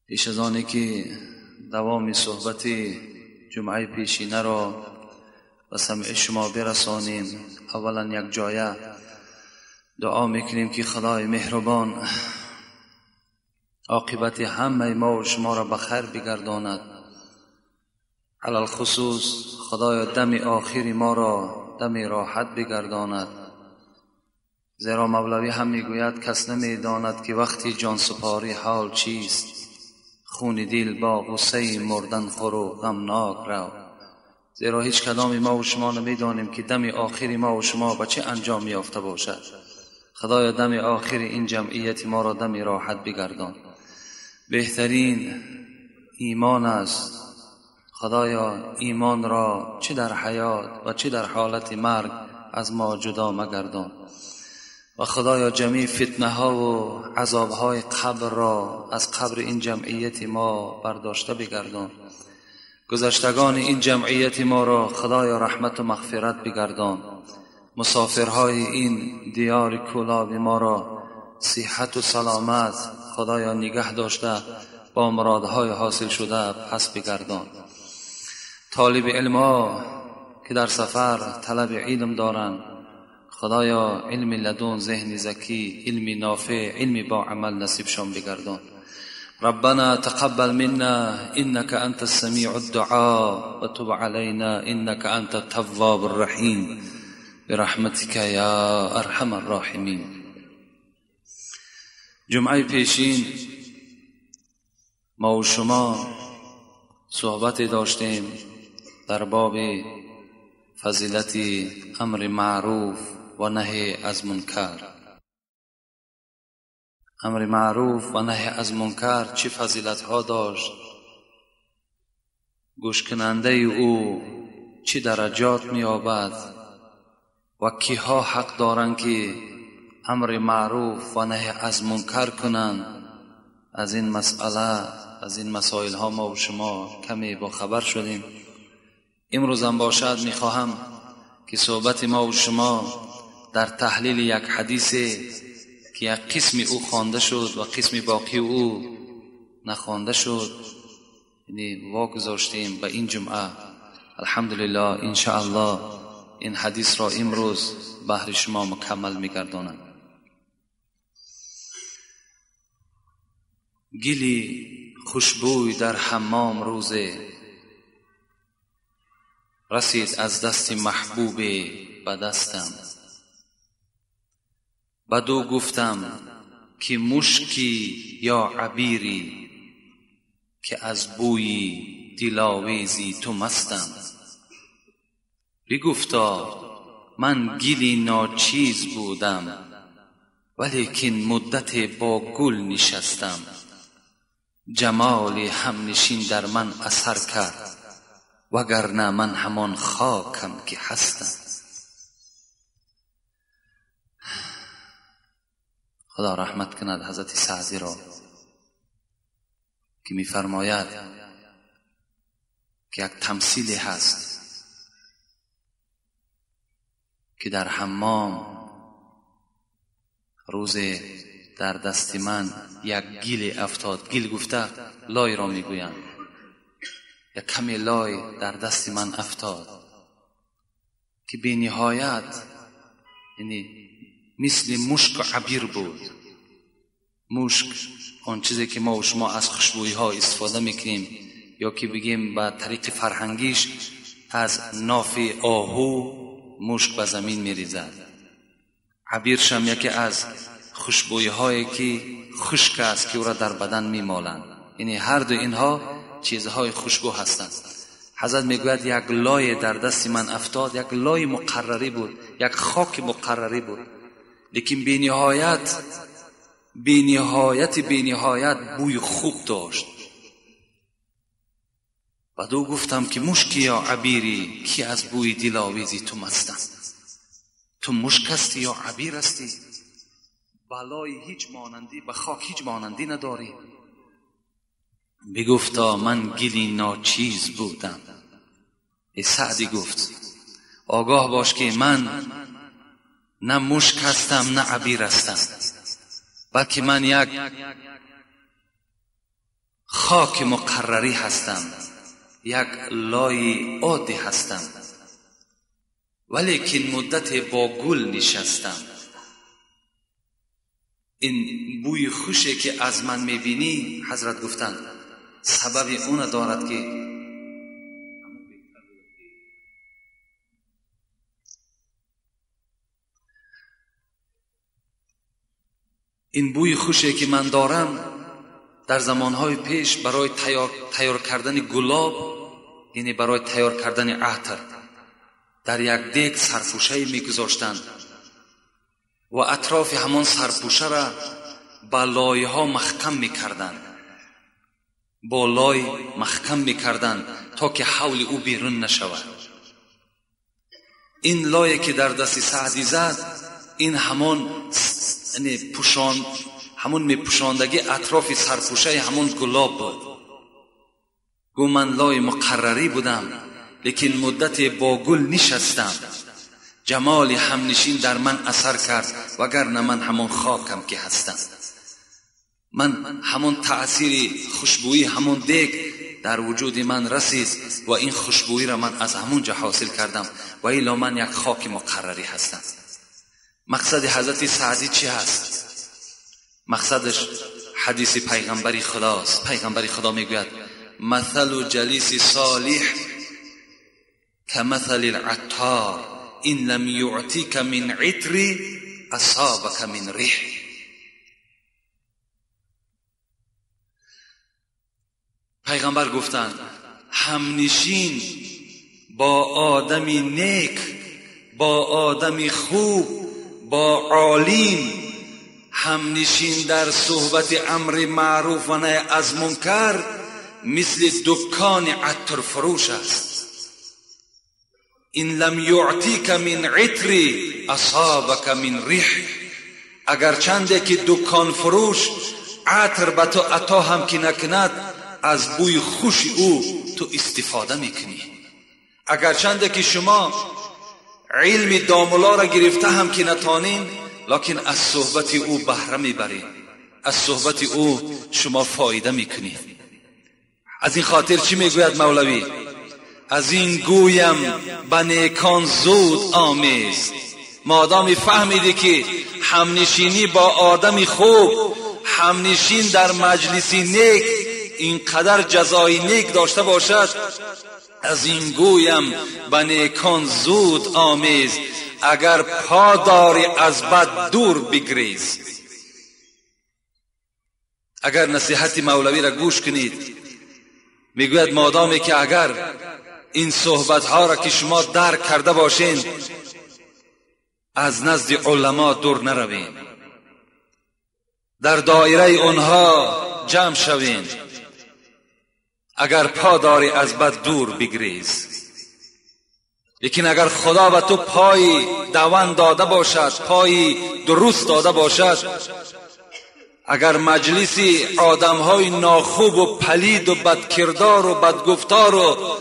A: پیش از آنی که دوام صحبت جمعه پیشینه را به سمع شما برسانیم، اولا یک جایه دعا میکنیم که خدای مهربان عاقبت همه ما و شما را به خیر بگرداند. علی الخصوص خدای دم آخر ما را دم راحت بگرداند، زیرا مولوی هم میگوید کس نمیداند که وقتی جان سپاری حال چیست، خون دل با غصه مردن خور و غمناک رو. زیرا هیچ کدام ما و شما نمیدانیم که دم آخر ما و شما به چه انجام یافته باشد. خدایا دم آخر این جمعیت ما را دم راحت بگردان. بهترین ایمان است. خدایا ایمان را چه در حیات و چه در حالت مرگ از ما جدا مگردان. و خدایا جمیع فتنه ها و عذاب های قبر را از قبر این جمعیت ما برداشته بگردان. گذشتگان این جمعیت ما را خدایا رحمت و مغفرت بگردان. مسافرهای این دیار کولاب ما را صحت و سلامت خدایا نگه داشته با مرادهای حاصل شده پس بگردان. طالب علم ها که در سفر طلب علم دارند، خدایا علم لدن، ذهن زکی، علم نافع، علم با عمل نصیبشان بگردان. ربنا تقبل منا انك انت السميع الدعاء وتب علينا انك انت التواب الرحيم برحمتك يا ارحم الراحمين. جمعه پیشین ما و شما صحبت داشتیم در باب فضیلت امر معروف و نهی از منکر. امر معروف و نهی از منکر چه فضیلت ها داشت، گوش کننده او چه درجات می‌یابد و کیها حق دارند که امر معروف و نهی از منکر کنند. از این مسئله، از این مسائل ها ما و شما کمی با خبر شدیم. امروز هم باشد میخواهم که صحبت ما و شما در تحلیل یک حدیث که یک قسم او خوانده شد و قسم باقی او نخوانده شد، یعنی واگذاشتیم به این جمعه. الحمدلله انشاءالله این حدیث را امروز بهر شما مکمل میگردانم. گلی خوشبوی در حمام روزه رسید از دست محبوب به دستم، بدو گفتم که مشکی یا عبیری که از بوی دلاویزی تو مستم. بگفتا من گلی ناچیز بودم ولیکن مدت با گل نشستم. جمال همنشین در من اثر کرد وگرنه من همان خاکم که هستم. خدا رحمت کند حضرت سعدی را که می‌فرماید که یک تمثیلی هست که در حمام روز در دست من یک گل افتاد. گل گفته لای را میگویند. یک کمی لای در دست من افتاد که بی نهایت، یعنی مثل مشک و عبیر بود. مشک آن چیزی که ما و شما از خوشبویی ها استفاده میکنیم، یا که بگیم به طریق فرهنگیش از ناف آهو مشک به زمین میریزد. عبیرش هم یکی از خوشبویی هایی که خشک است که او را در بدن میمالند. یعنی هر دو اینها چیزهای خوشبو هستند. حضرت میگوید یک لای در دست من افتاد، یک لای مقرری بود، یک خاک مقرری بود، لیکن بی نهایت بوی خوب داشت. Баъд ӯ гуфтам ки мушки ё абире ки аз бӯи диловези ту мастам. Ту мушк ҳастӣ ё абир ҳастӣ? Балои ҳеҷ монандӣ ба хок ҳеҷ монандӣ надорӣ. Бигуфта ман гили ночиз будам. Эй Саъдӣ гуфт огоҳ бош ки ман на мушк ҳастам на абир ҳастам, балки ман як хоки муқаррарӣ ҳастам, як лои оддӣ ҳастам, валекин муддате бо гул нишастам. Ин бӯи хуше ки аз ман мебинӣ, ҳазрат гуфтанд, сабаби она дорад ки ин бӯи хуше ки ман дорам дар замонҳои пеш барои тайёр кардани гулоб, яъне барои тайёр кардани атр, дар як дег сарпӯшае мегузоштанд ва атрофи ҳамон сарпӯшаро ба лойҳо маҳкам мекарданд, бо лой маҳкам мекарданд то ки ҳавли ӯ берун нашавад. Ин лое ки дар дасти Саъдӣ зад, ин ҳамон пӯшон, ҳамон мепӯшондагӣ атрофи сарпӯшаи ҳамон гулоб буд. Гӯ ман лои муқаррарӣ будам, лекин муддате бо гул нишастам. Ҷамоли ҳамнишин дар ман асар кард, вагарна ман ҳамон хокам ки ҳастам. Ман ҳамон таъсири хушбӯӣ ҳамон дег дар вуҷуди ман расид ва ин хушбӯиро ман аз ҳамон ҷо ҳосил кардам, ва илло ман як хоки муқаррарӣ ҳастам. Мақсади ҳазрати Саъдӣ чӣ ҳаст? Мақсадаш ҳадиси пайғамбари худост. Пайғамбари худо мегӯяд: مثل جلیس صالح كمثل العطار إن لم يعطيك من عطر أصابك من ريح. پیغمبر گفتند همنشین با آدمی نیک، با آدمی خوب، با عالم، همنشین در صحبت امر معروف و نهی از منکر مثل دکان عطر فروش است. این لم یعطیک من عطر اصابک من ریح. اگر چنده که دکان فروش عطر به تو عطا هم که نکند، از بوی خوش او تو استفاده میکنی. اگر چنده که شما علم داملا را گرفته هم که نتانین، لکن از صحبت او بهره میبرید، از صحبت او شما فایده میکنید. از این خاطر چی میگوید مولوی؟ از این گویم به نیکان زود آمیز. مادامی فهمیدی که همنشینی با آدمی خوب، همنشین در مجلسی نیک اینقدر جزای نیک داشته باشد، از این گویم به نیکان زود آمیز، اگر پا داری از بد دور بگریز. اگر نصیحت مولوی را گوش کنید، میگوید مادامی که اگر این صحبت ها را که شما درک کرده باشین، از نزد علما دور نروین، در دایره اونها جمع شوین، اگر پا داری از بد دور بگریز. لیکن اگر خدا به تو پای دوان داده باشد، پای درست داده باشد، اگر مجلسی آدمهای ناخوب و پلید و بدکردار و بدگفتار و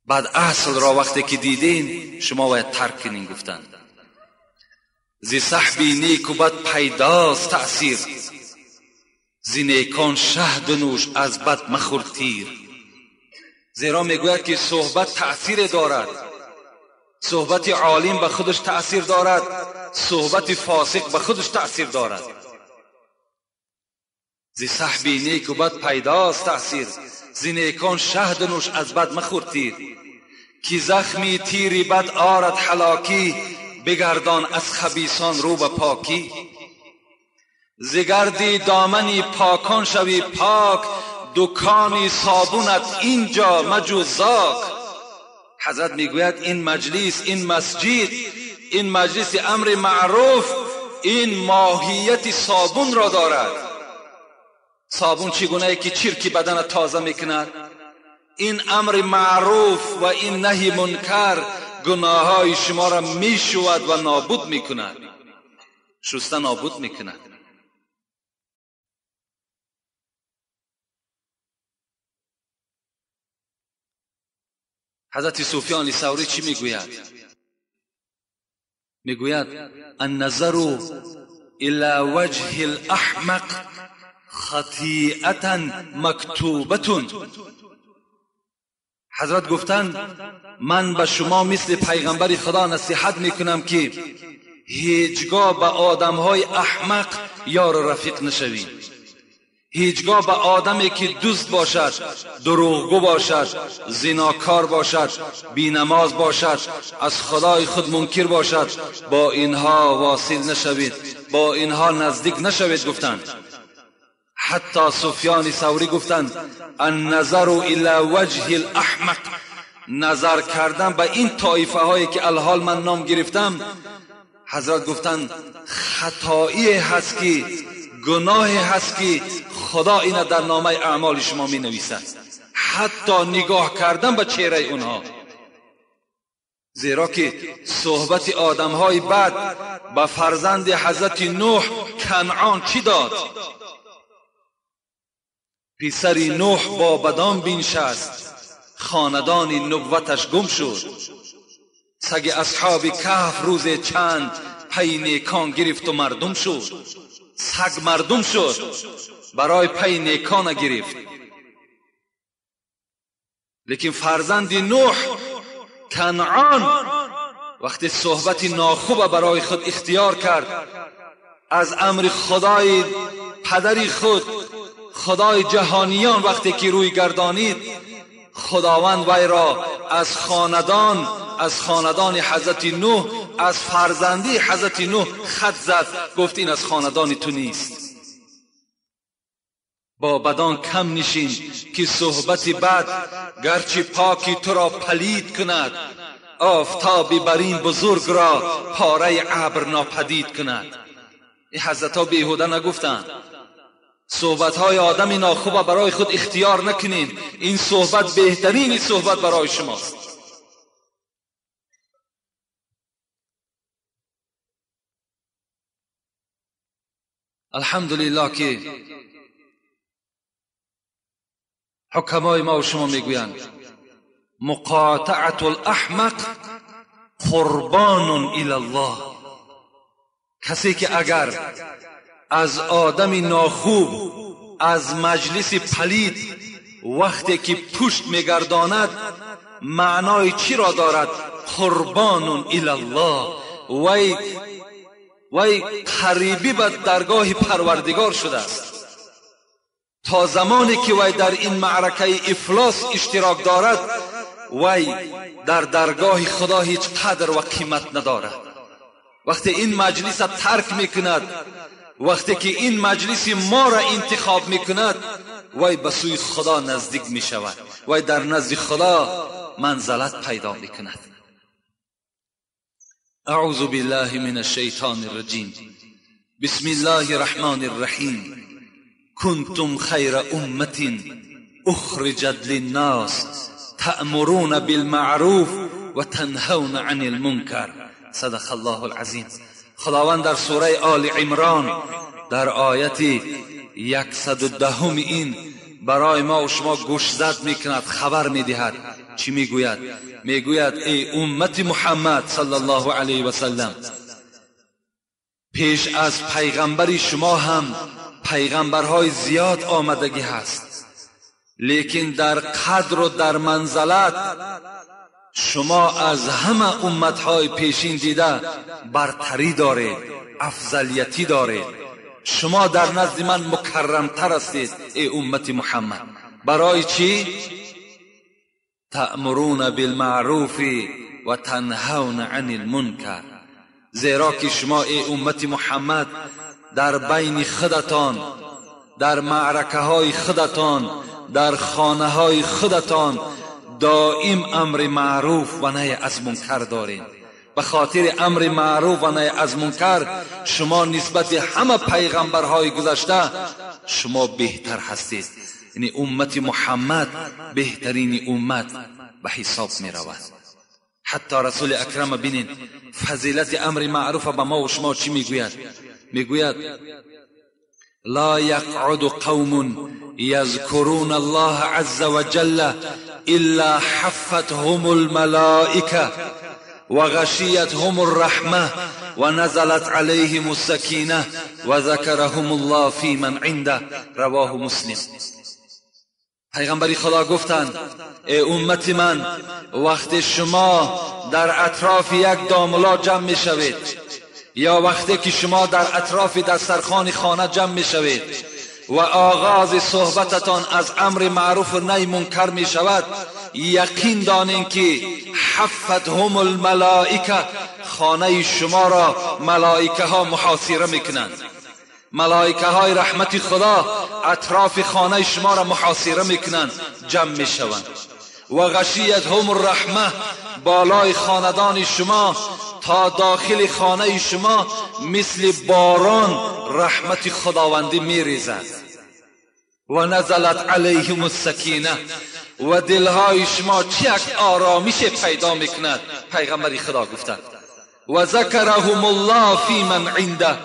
A: بد اصل را وقتی که دیدین، شما باید ترک کنین. گفتند زی صحبی نیک و بد پیداست تأثیر، زی نیکان شهد نوش از بد مخور تیر. زیرا میگوید که صحبت تأثیر دارد، صحبت عالم به خودش تأثیر دارد، صحبت فاسق به خودش تأثیر دارد. زی صحبی نیک و بد پیداست تأثیر، زی نیکان شهد نوش از بد مخور تیر. کی زخمی تیری بد آرد هلاکی، بگردان از خبیثان رو به پاکی. زگردی دامنی پاکان شوی پاک، دکانی صابونت اینجا مجو زاک. حضرت میگوید این مجلس، این مسجد، این مجلس امر معروف، این ماهیت صابون را دارد. صابون چگونه که چرک بدن تازه میکند، این امر معروف و این نهی منکر گناههای شما را میشود و نابود میکند، شسته نابود میکند. حضرت سفیان ثوری چی میگوید؟ میگوید النظر الى وجه الاحمق خطیئة مکتوبة. حضرت گفتند من به شما مثل پیغمبر خدا نصیحت میکنم که هیچگاه به آدمهای احمق یار و رفیق نشوید. هیچگاه به آدمی که دوست باشد، دروغگو باشد، زناکار باشد، بینماز باشد، از خدای خود منکر باشد، با اینها واصل نشوید، با اینها نزدیک نشوید. گفتند حتی سفیان ثوری گفتند النظر الى وجه الاحمق، نظر کردن به این طایفه هایی که الحال من نام گرفتم، حضرت گفتند خطایی هست که گناهی هست که خدا اینا در نامه اعمال شما می نویسد، حتی نگاه کردن به چهره اونها. زیرا که صحبت آدمهای بد به فرزند حضرت نوح کنعان چی داد؟ پسر نوح با بدان بنشست، خاندان نبوتش گم شد. سگ اصحاب کهف روز چند پی نیکان گرفت و مردم شد. سگ مردم شد، برای پی نیکان گرفت. لیکن فرزند نوح کنعان وقتی صحبت ناخوب برای خود اختیار کرد، از امر خدای پدری خود، خدای جهانیان وقتی که روی گردانید، خداوند وی را از خاندان، از خاندان حضرت نوح، از فرزندی حضرت نوح خط زد، گفت این از خاندان تو نیست. با بدان کم نشین که صحبت بد گرچه پاکی تو را پلید کند، آفتابی بر این بزرگ را پاره ابر ناپدید کند. این حضرت ها بیهوده نگفتند. صحبت های آدم ناخوب برای خود اختیار نکنین، این صحبت بهترین صحبت برای شماست. الحمدلله که حکمای ما و شما میگویند مقاطعة الاحمق قربان الی الله. کسی که اگر از آدم ناخوب، از مجلس پلید وقتی که پشت میگرداند، معنای چی را دارد؟ قربان الی الله، وی قریبی به درگاه پروردگار شده است. تا زمانی که وی در این معرکه افلاس اشتراک دارد، وی در درگاه خدا هیچ قدر و قیمت ندارد. وقتی این مجلس ترک میکند، وقتی که این مجلس ما را انتخاب میکند، وی به سوی خدا نزدیک میشود، وی در نزد خدا منزلت پیدا میکند. اعوذ بالله من الشیطان الرجیم. بسم الله الرحمن الرحیم. کنتم خیر امة اخرجت للناس تأمرون بالمعروف و تنهون عن المنکر. صدق الله العظیم. خداوند در سوره آل عمران در آیت 110 این برای ما و شما گوشزد میکند، خبر میدهد. چی میگوید؟ میگوید ای امت محمد صلی الله علیه و سلم، پیش از پیغمبر شما هم پیغمبرهای زیاد آمدگی هست، لیکن در قدر و در منزلت شما از همه امتهای پیشین دیده برتری دارید، افضلیتی دارید. شما در نزد من مکرمتر هستید ای امت محمد. برای چی؟ تأمرون بالمعروف و تنهون عن المنکر. زیرا که شما ای امت محمد در بین خودتان، در معرکه های خودتان، در خانه های خودتان دائم امر معروف و نهی از منکر دارین. به خاطر امر معروف و نهی از منکر شما نسبت همه پیغمبرهای گذشته شما بهتر هستید. یعنی امت محمد بهترین امت به حساب می رود. حتی رسول اکرم بینید فضیلت امر معروف به ما و شما چی میگوید؟ میگوید لا يقعد قوم يذكرون الله عز وجل إلا حفتهم الملائكة وغشيتهم الرحمة ونزلت عليهم السكينة وذكرهم الله في من عنده. رواه مسلم. پیغمبری خدا گفتند ای امت من، وقت شما در اطراف یک داملا جمع می شوید یا وقتی که شما در اطراف دسترخوان خانه جمع می شوید و آغاز صحبتتان از امر معروف و نهی منکر می شود، یقین دانین که حفتهم الملائکه، خانه شما را ملائکه ها محاصره می کنند. ملائکه های رحمت خدا اطراف خانه شما را محاصره می کنند، جمع می شوند. و غشیتهم الرحمه، بالای خاندان شما تا داخل خانه شما مثل باران رحمت خداوندی می ریزد. و نزلت علیهم السکینه، و دلهای شما چه یک آرامش پیدا میکند. پیغمبر خدا گفتند و ذکرهم الله فی من عنده،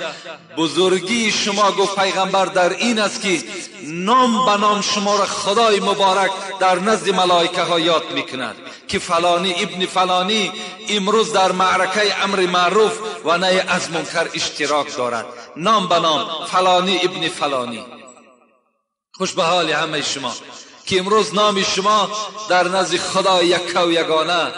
A: بزرگی شما گفت پیغمبر در این است که نام به نام شما را خدای مبارک در نزد ملائکه ها یاد میکند که فلانی ابن فلانی امروز در معرکه امر معروف و نهی از منکر اشتراک دارد. نام به نام فلانی ابن فلانی. خوش به حال همه شما که امروز نام شما در نزد خدای یک و یگانه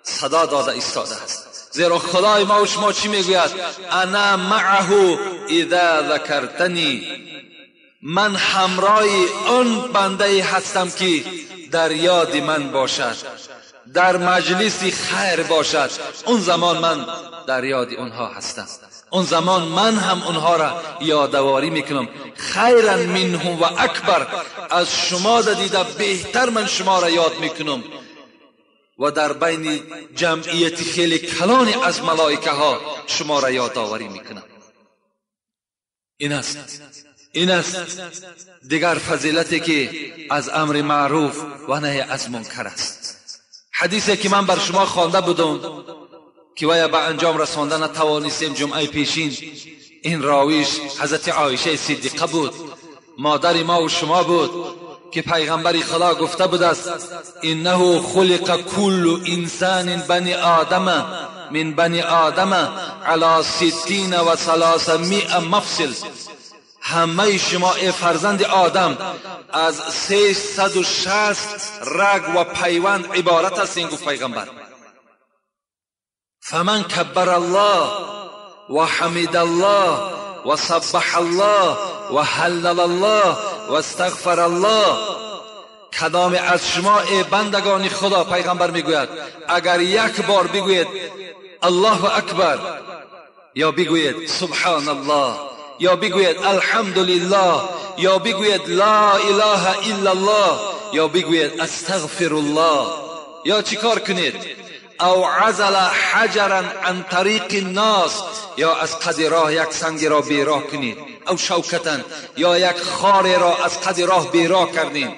A: صدا داده ایستاده است. زیرا خدای ما و شما چی میگوید؟ انا معه اذا ذکرتنی، من همراه آن بنده هستم که در یاد من باشد، در مجلس خیر باشد، اون زمان من در یاد اونها هستم، اون زمان من هم اونها را یادآوری میکنم. خیرا منهم و اکبر، از شما دیده بهتر من شما را یاد میکنم. و در بین جمعیت خیلی کلانی از ملائکه ها شما را یادآوری میکنم. این است دیگر فضیلتی که از امر معروف و نهی از منکر است. حدیثی که من بر شما خوانده بودم که ویا به انجام رسانده نتوانستیم جمعه پیشین، این راویش حضرت عایشه صدیقه بود، مادر ما و شما بود، که پیغمبر خدا گفته بود است انه خلق کل انسان بنی آدم من بنی آدم علی 360 مفصل. همه شما ای فرزند آدم از 360 رگ و پیوند عبارت هستین، گفت پیغمبر. فمن کبر الله و حمد الله و سبح الله و هلل الله و استغفر الله، کدام از شما ای بندگان خدا، پیغمبر میگوید اگر یک بار بگوید الله اکبر، یا بگوید سبحان الله، یا بگوید الحمدلله، یا بگوید لا اله الا الله، یا بگوید استغفر الله، یا چیکار کنید؟ او عزل حجرا عن طریق الناس، یا از قد راه یک سنگ را بیراه کنید، او شوکتا، یا یک خار را از قد راه بیراه کردید،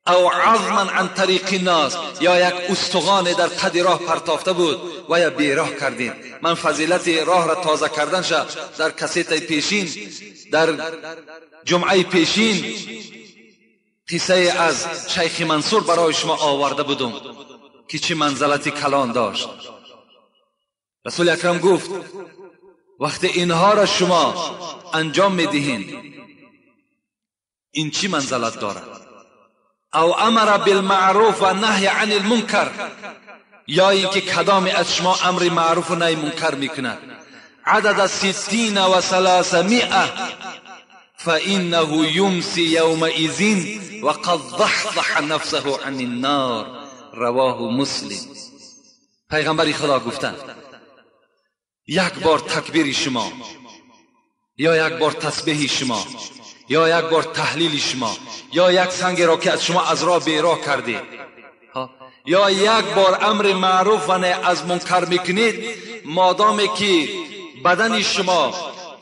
A: او عظما عن طریق الناس، یا یک استخوان در قد راه پرتافته بود و یا بیراه کردید. من فضیلت راه را تازه کردن شد در کسیت پیشین، در جمعه پیشین قصه از شیخ منصور برای شما آورده بودم که چه منزلت کلان داشت. رسول اکرم گفت وقتی اینها را شما انجام میدهین این چی منزلت دارد؟ او امر بالمعروف و نهی عن المنکر، یا اینکه کدام از شما امر معروف و نهی منکر میکند. عدد 360 فانه یمسی یومئذ وقد ضحضح نفسه عن النار. رواه مسلم. پیغمبر خدا گفتند یک بار تکبیر شما، یا یک بار تسبیح شما، یا یک بار تحلیل شما، یا یک سنگ را که از شما از راه بیراه کردید، یا یک بار امر معروف و نهی از منکر میکنید، مادامی که بدن شما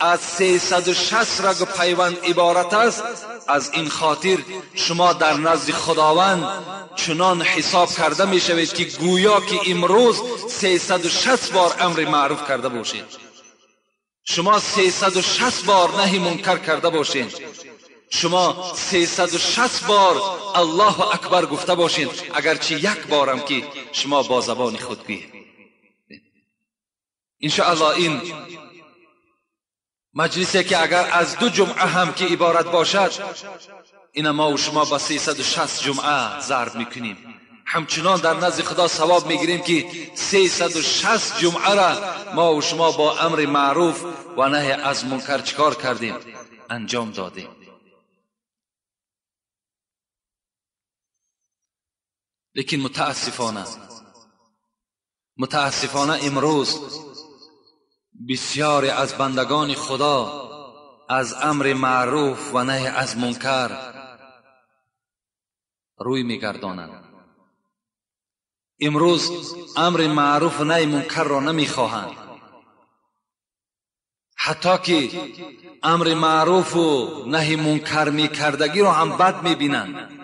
A: از 360 رگ و پیوند عبارت است. از این خاطر شما در نزد خداوند چنان حساب کرده می شوید که گویا که امروز 360 بار امر معروف کرده باشید، شما 360 بار نهی منکر کرده باشید، شما 360 بار الله اکبر گفته باشید، اگرچه یک بارم که شما با زبان خود گویید. انشاءالله این مجلسی که اگر از 2 جمعه هم که عبارت باشد، این ما و شما با 360 جمعه ضرب میکنیم، همچنان در نزد خدا ثواب میگیریم که 360 جمعه را ما و شما با امر معروف و نهی از منکر چکار کردیم؟ انجام دادیم. لیکن متاسفانه امروز بسیاری از بندگان خدا از امر معروف و نهی از منکر روی میگردانند. امروز امر معروف و نهی منکر را نمیخواهند، حتی که امر معروف و نهی منکر میکردگی را هم بد میبینند.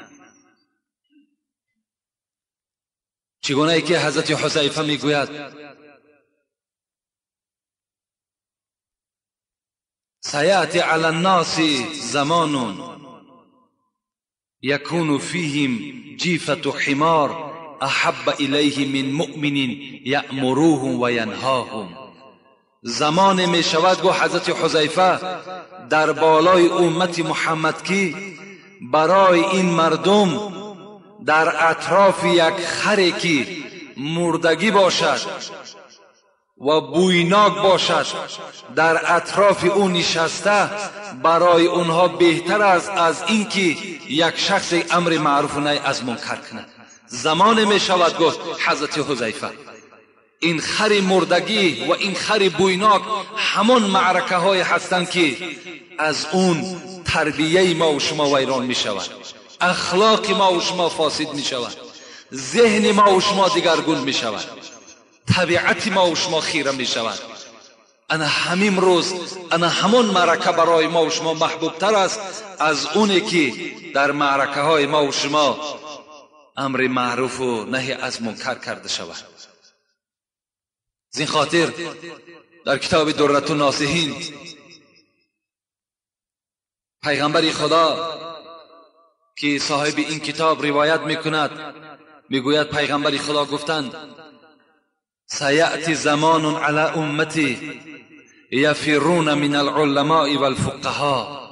A: چگونه ای که حضرت حذیفه میگوید سیأتی علی الناس زمان یکون فیهم جیفة حمار احب الیه من مؤمن یأمروهم و ینهاهم. زمان می شود، گو حضرت حذیفه، در بالای امت محمد که برای این مردم در اطراف یک خری که مردگی باشد و بویناک باشد در اطراف او نشسته، برای اونها بهتر است از اینکه یک شخص امر معروف و نهی از منکر کند. زمان می شود، گفت حضرت حذیفه، این خر مردگی و این خر بویناک همان معرکه های هستند که از اون تربیه ما و شما ویران می شود، اخلاق ما و شما فاسد می شود، ذهن ما و شما دیگرگون می شود، طبیعت ما و شما خیره می شود. انا همین روز انا همون معرکه برای ما و شما محبوب تر است از اونی که در معرکه های ما و شما امر معروف و نهی از منکر کرده شود. از این خاطر در کتاب درة الناصحین پیغمبر خدا که صاحب این کتاب روایت میکند، میگوید پیغمبر خدا گفتند سیأتی زمان علی امتی یفرون من العلماء والفقهاء.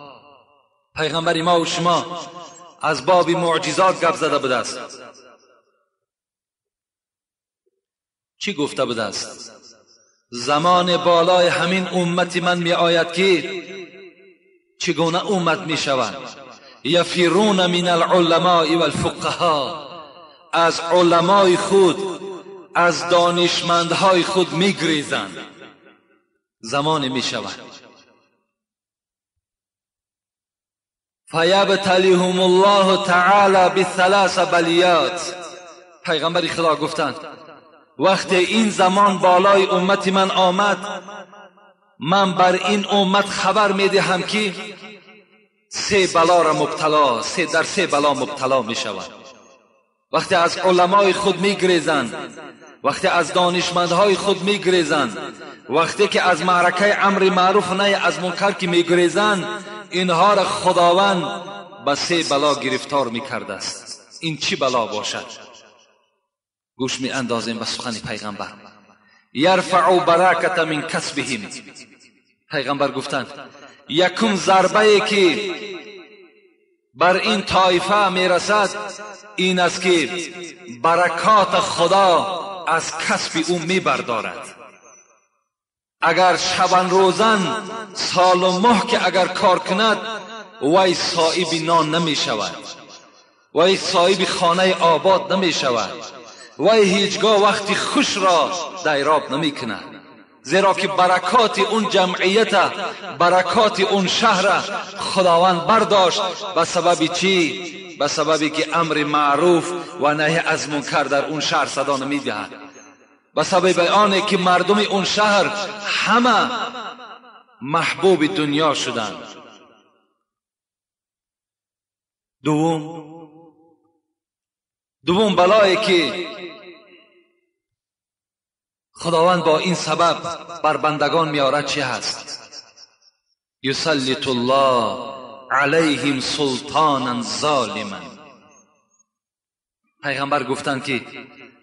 A: پیغمبر ما و شما از باب معجزات گپ زده بوده است. چی گفته بوده است؟ زمان بالای همین امت من می آید که چگونه امت می شود؟ یفرون من العلماء والفقهاء، از علمای خود، از دانشمندهای خود میگریزند. زمان می شود فیبتلیهم الله تعالی بثلاث بلیات. پیغمبر خدا گفتند وقتی این زمان بالای امت من آمد، من بر این امت خبر میدهم که سه بلا را مبتلا، در سه بلا مبتلا می شود. وقتی از علمای خود میگریزند، وقتی از دانشمندهای خود میگریزند، وقتی که از معرکه امر معروف نهی از منکر که میگریزند، اینها را خداوند به سه بلا گرفتار میکرده است. این چی بلا باشد؟ گوش می اندازیم به سخن پیغمبر. یرفع برکت من کسبهم. پیغمبر گفتند یکم ضربه که بر این طایفه میرسد این است که برکات خدا از کسب او میبردارد. اگر شبان روزن سال و ماه که اگر کار کند، وی صاحب نان نمی شود، وی صاحب خانه آباد نمی شود، وی هیچگاه وقتی خوش را دیراب نمی کند، زیرا که برکات اون جمعیت، برکات اون شهر خداوند برداشت. به سبب چی؟ به سببی که امر معروف و نهی از منکر در اون شهر صدا نمیدهد، به سبب آنه که مردم اون شهر همه محبوب دنیا شدند. دوم بلایی که خداوند با این سبب بر بندگان میارد چی هست؟ یسلط الله علیهم سلطانا ظالما. پیغمبر گفتند که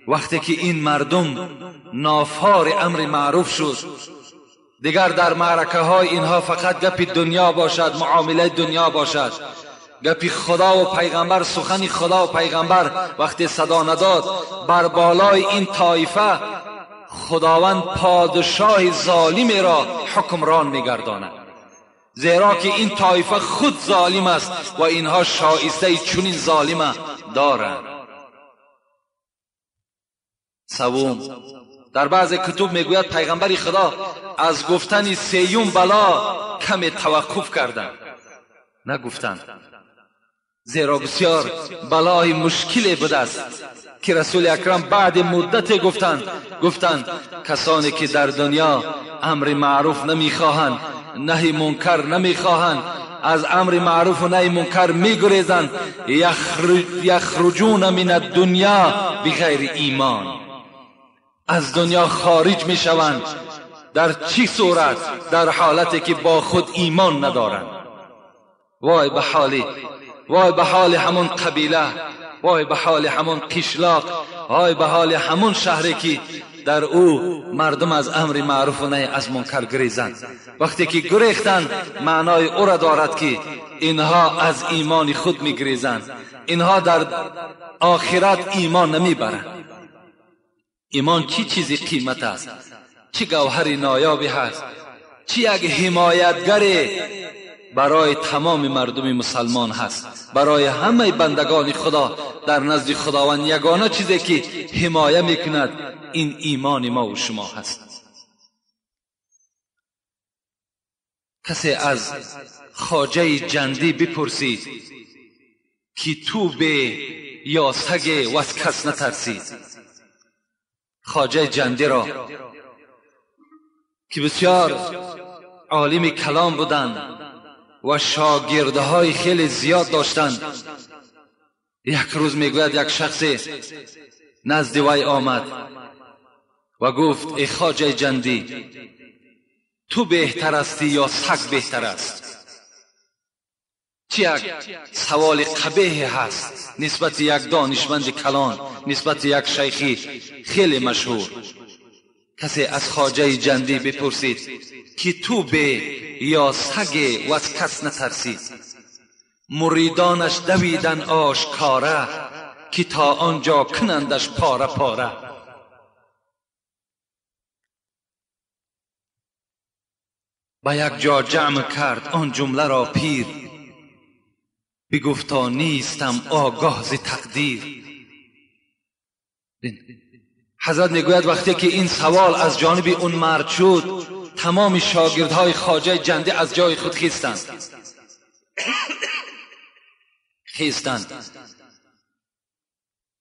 A: وقتی که این مردم نافار امر معروف شد، دیگر در معرکه های اینها فقط گپ دنیا باشد، معامله دنیا باشد، گپی خدا و پیغمبر، سخن خدا و پیغمبر وقتی صدا نداد، بر بالای این طایفه خداوند پادشاه ظالمی را حکمران میگرداند، زیرا که این طایفه خود ظالم است و اینها شایسته چنین ظالم دارند. سوم، در بعض کتب میگوید پیغمبر خدا از گفتن سیوم بلا کم توقف کردند، نگفتند، زیرا بسیار بلای مشکل بوده است که رسول اکرم بعد مدت گفتند کسانی که در دنیا امر معروف نمیخواهند، نهی منکر نمیخواهند، از امر معروف و نهی منکر میگریزند، یخرجون من الدنیا بغیر ایمان، از دنیا خارج میشوند. در چی صورت؟ در حالتی که با خود ایمان ندارند. وای به حالی، وای به حال همون قبیله، وای به حال همون قشلاق، وای به حال همون شهری که در او مردم از امر معروف و نهی از منکر گریزند. وقتی که گریختند معنای او را دارد که اینها از ایمان خود میگریزند، اینها در آخرت ایمان نمیبرند. ایمان چی چیزی قیمت است، چی گوهر نایابی هست، چی یک حمایتگر برای تمام مردم مسلمان هست، برای همه بندگان خدا. در نزد خداوند یگانه چیزی که حمایه میکند این ایمان ما و شما هست. کسی از خواجه جندی بپرسید که تو به یا سگ و از کس نترسید. خواجه جندی را که بسیار عالم کلام بودند و شاگردهای خیلی زیاد داشتند، یک روز میگوید یک شخص نزد وی آمد و گفت ای خواجه جندی، تو بهتر هستی یا سگ بهتر است؟ چی یک سوال قبیح هست نسبت یک دانشمند کلان، نسبت یک شیخی خیلی مشهور. کسی از خواجه جندی بپرسید که تو به یا سگ و از کس نترسید. مریدانش دویدن آشکاره که تا آنجا کنندش پاره پاره. به یک جا جمع کرد آن جمله را پیر، بگفتا نیستم آگاه ز تقدیر. حضرت میگوید وقتی که این سوال از جانب اون مرد شد، تمام شاگردهای خواجه جنده از جای خود خیستند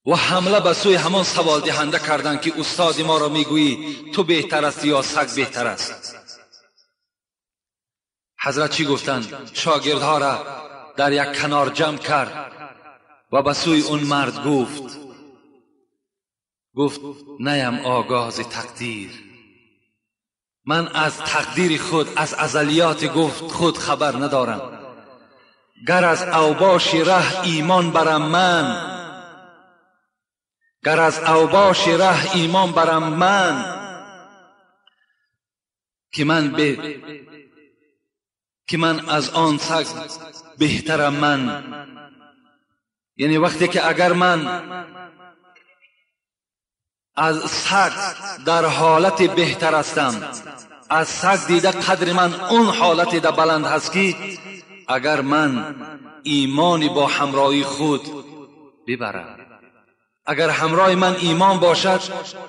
A: و حمله به سوی همان سوال دهنده کردند که استاد ما را میگویی تو بهتر است یا سگ بهتر است؟ حضرت چی گفتند؟ شاگردها را در یک کنار جمع کرد و به سوی اون مرد گفت نیم آگاه ز تقدیر، من از تقدیر خود، از ازلیات گفت خود خبر ندارم. گر از اوباش ره ایمان برم من، گر از اوباش ره ایمان برم من، که من از آن سگ بهترم من. یعنی وقتی که اگر من از سگ در حالت بهتر هستم، از سگ دیده قدر من اون حالت ده بلند هست که اگر من ایمانی با همراهی خود ببرم، اگر همراه من ایمان باشد،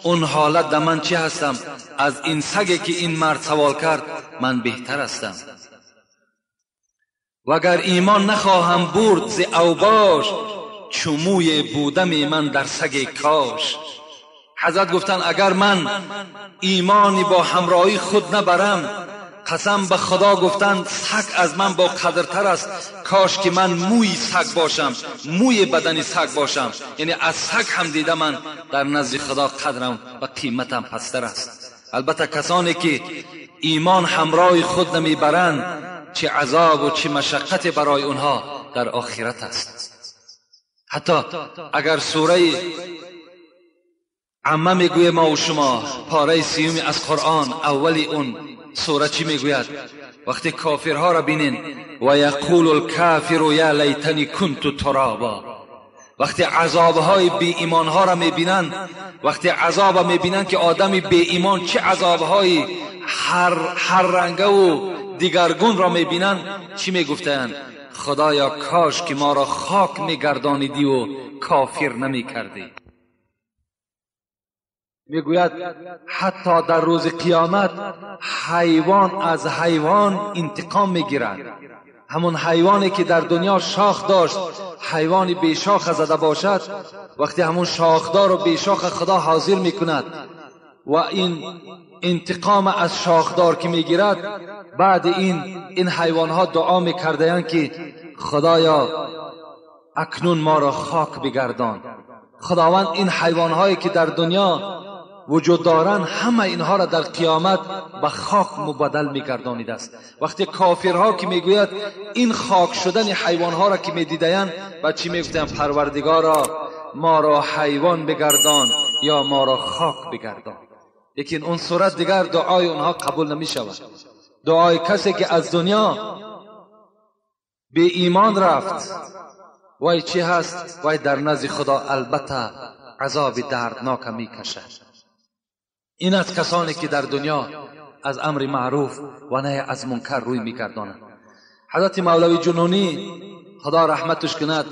A: اون حالت ده من چی هستم؟ از این سگی که این مرد سوال کرد من بهتر هستم. و اگر ایمان نخواهم برد ز اوباش، چو موی بودم من در سگ کاش. حضرت گفتن اگر من ایمانی با همراهی خود نبرم، قسم به خدا گفتند سگ از من با قدرتر است، کاش که من موی سگ باشم، موی بدن سگ باشم. یعنی از سگ هم دیده من در نزد خدا قدرم و قیمتم پستر است. البته کسانی که ایمان همراه خود نمیبرند چه عذاب و چه مشقت برای اونها در آخرت است. حتی اگر سوره عمه میگوید ما و شما پاره سیومی از قرآن اولی اون سوره چی میگوید؟ وقتی کافرها را بینین و یقول الکافر یا لیتنی کنت ترابا، وقتی عذابهای بی ایمانها را میبینند، وقتی عذاب میبینند که آدم بی ایمان چه عذابهای هر رنگه و دیگرگون را میبینند، چی میگفتند؟ خدایا کاش که ما را خاک میگردانیدی و کافر نمیکردی. میگوید حتی در روز قیامت حیوان از حیوان انتقام میگیرد. همون حیوانی که در دنیا شاخ داشت، حیوان بی شاخ زده باشد، وقتی همون شاخدار و بی شاخ خدا حاضر میکند و این انتقام از شاخدار که میگیرد، بعد این حیوانها دعا میکردند که خدایا اکنون ما را خاک بگردان. خداوند این حیوانهایی که در دنیا وجود دارند همه اینها را در قیامت به خاک مبدل میگردانید است. وقتی کافرها که میگوید این خاک شدن حیوانها را که میدیدند و چی میگفتند؟ پروردگارا ما را حیوان بگردان یا ما را خاک بگردان. لیکن اون صورت دیگر دعای اونها قبول نمی شود. دعای کسی که از دنیا به ایمان رفت وای چی هست؟ وای در نزد خدا البته عذاب دردناک میکشد. این از کسانی که در دنیا از امر معروف و نهی از منکر روی میگردانند. حضرت مولوی جنونی خدا رحمتش کند،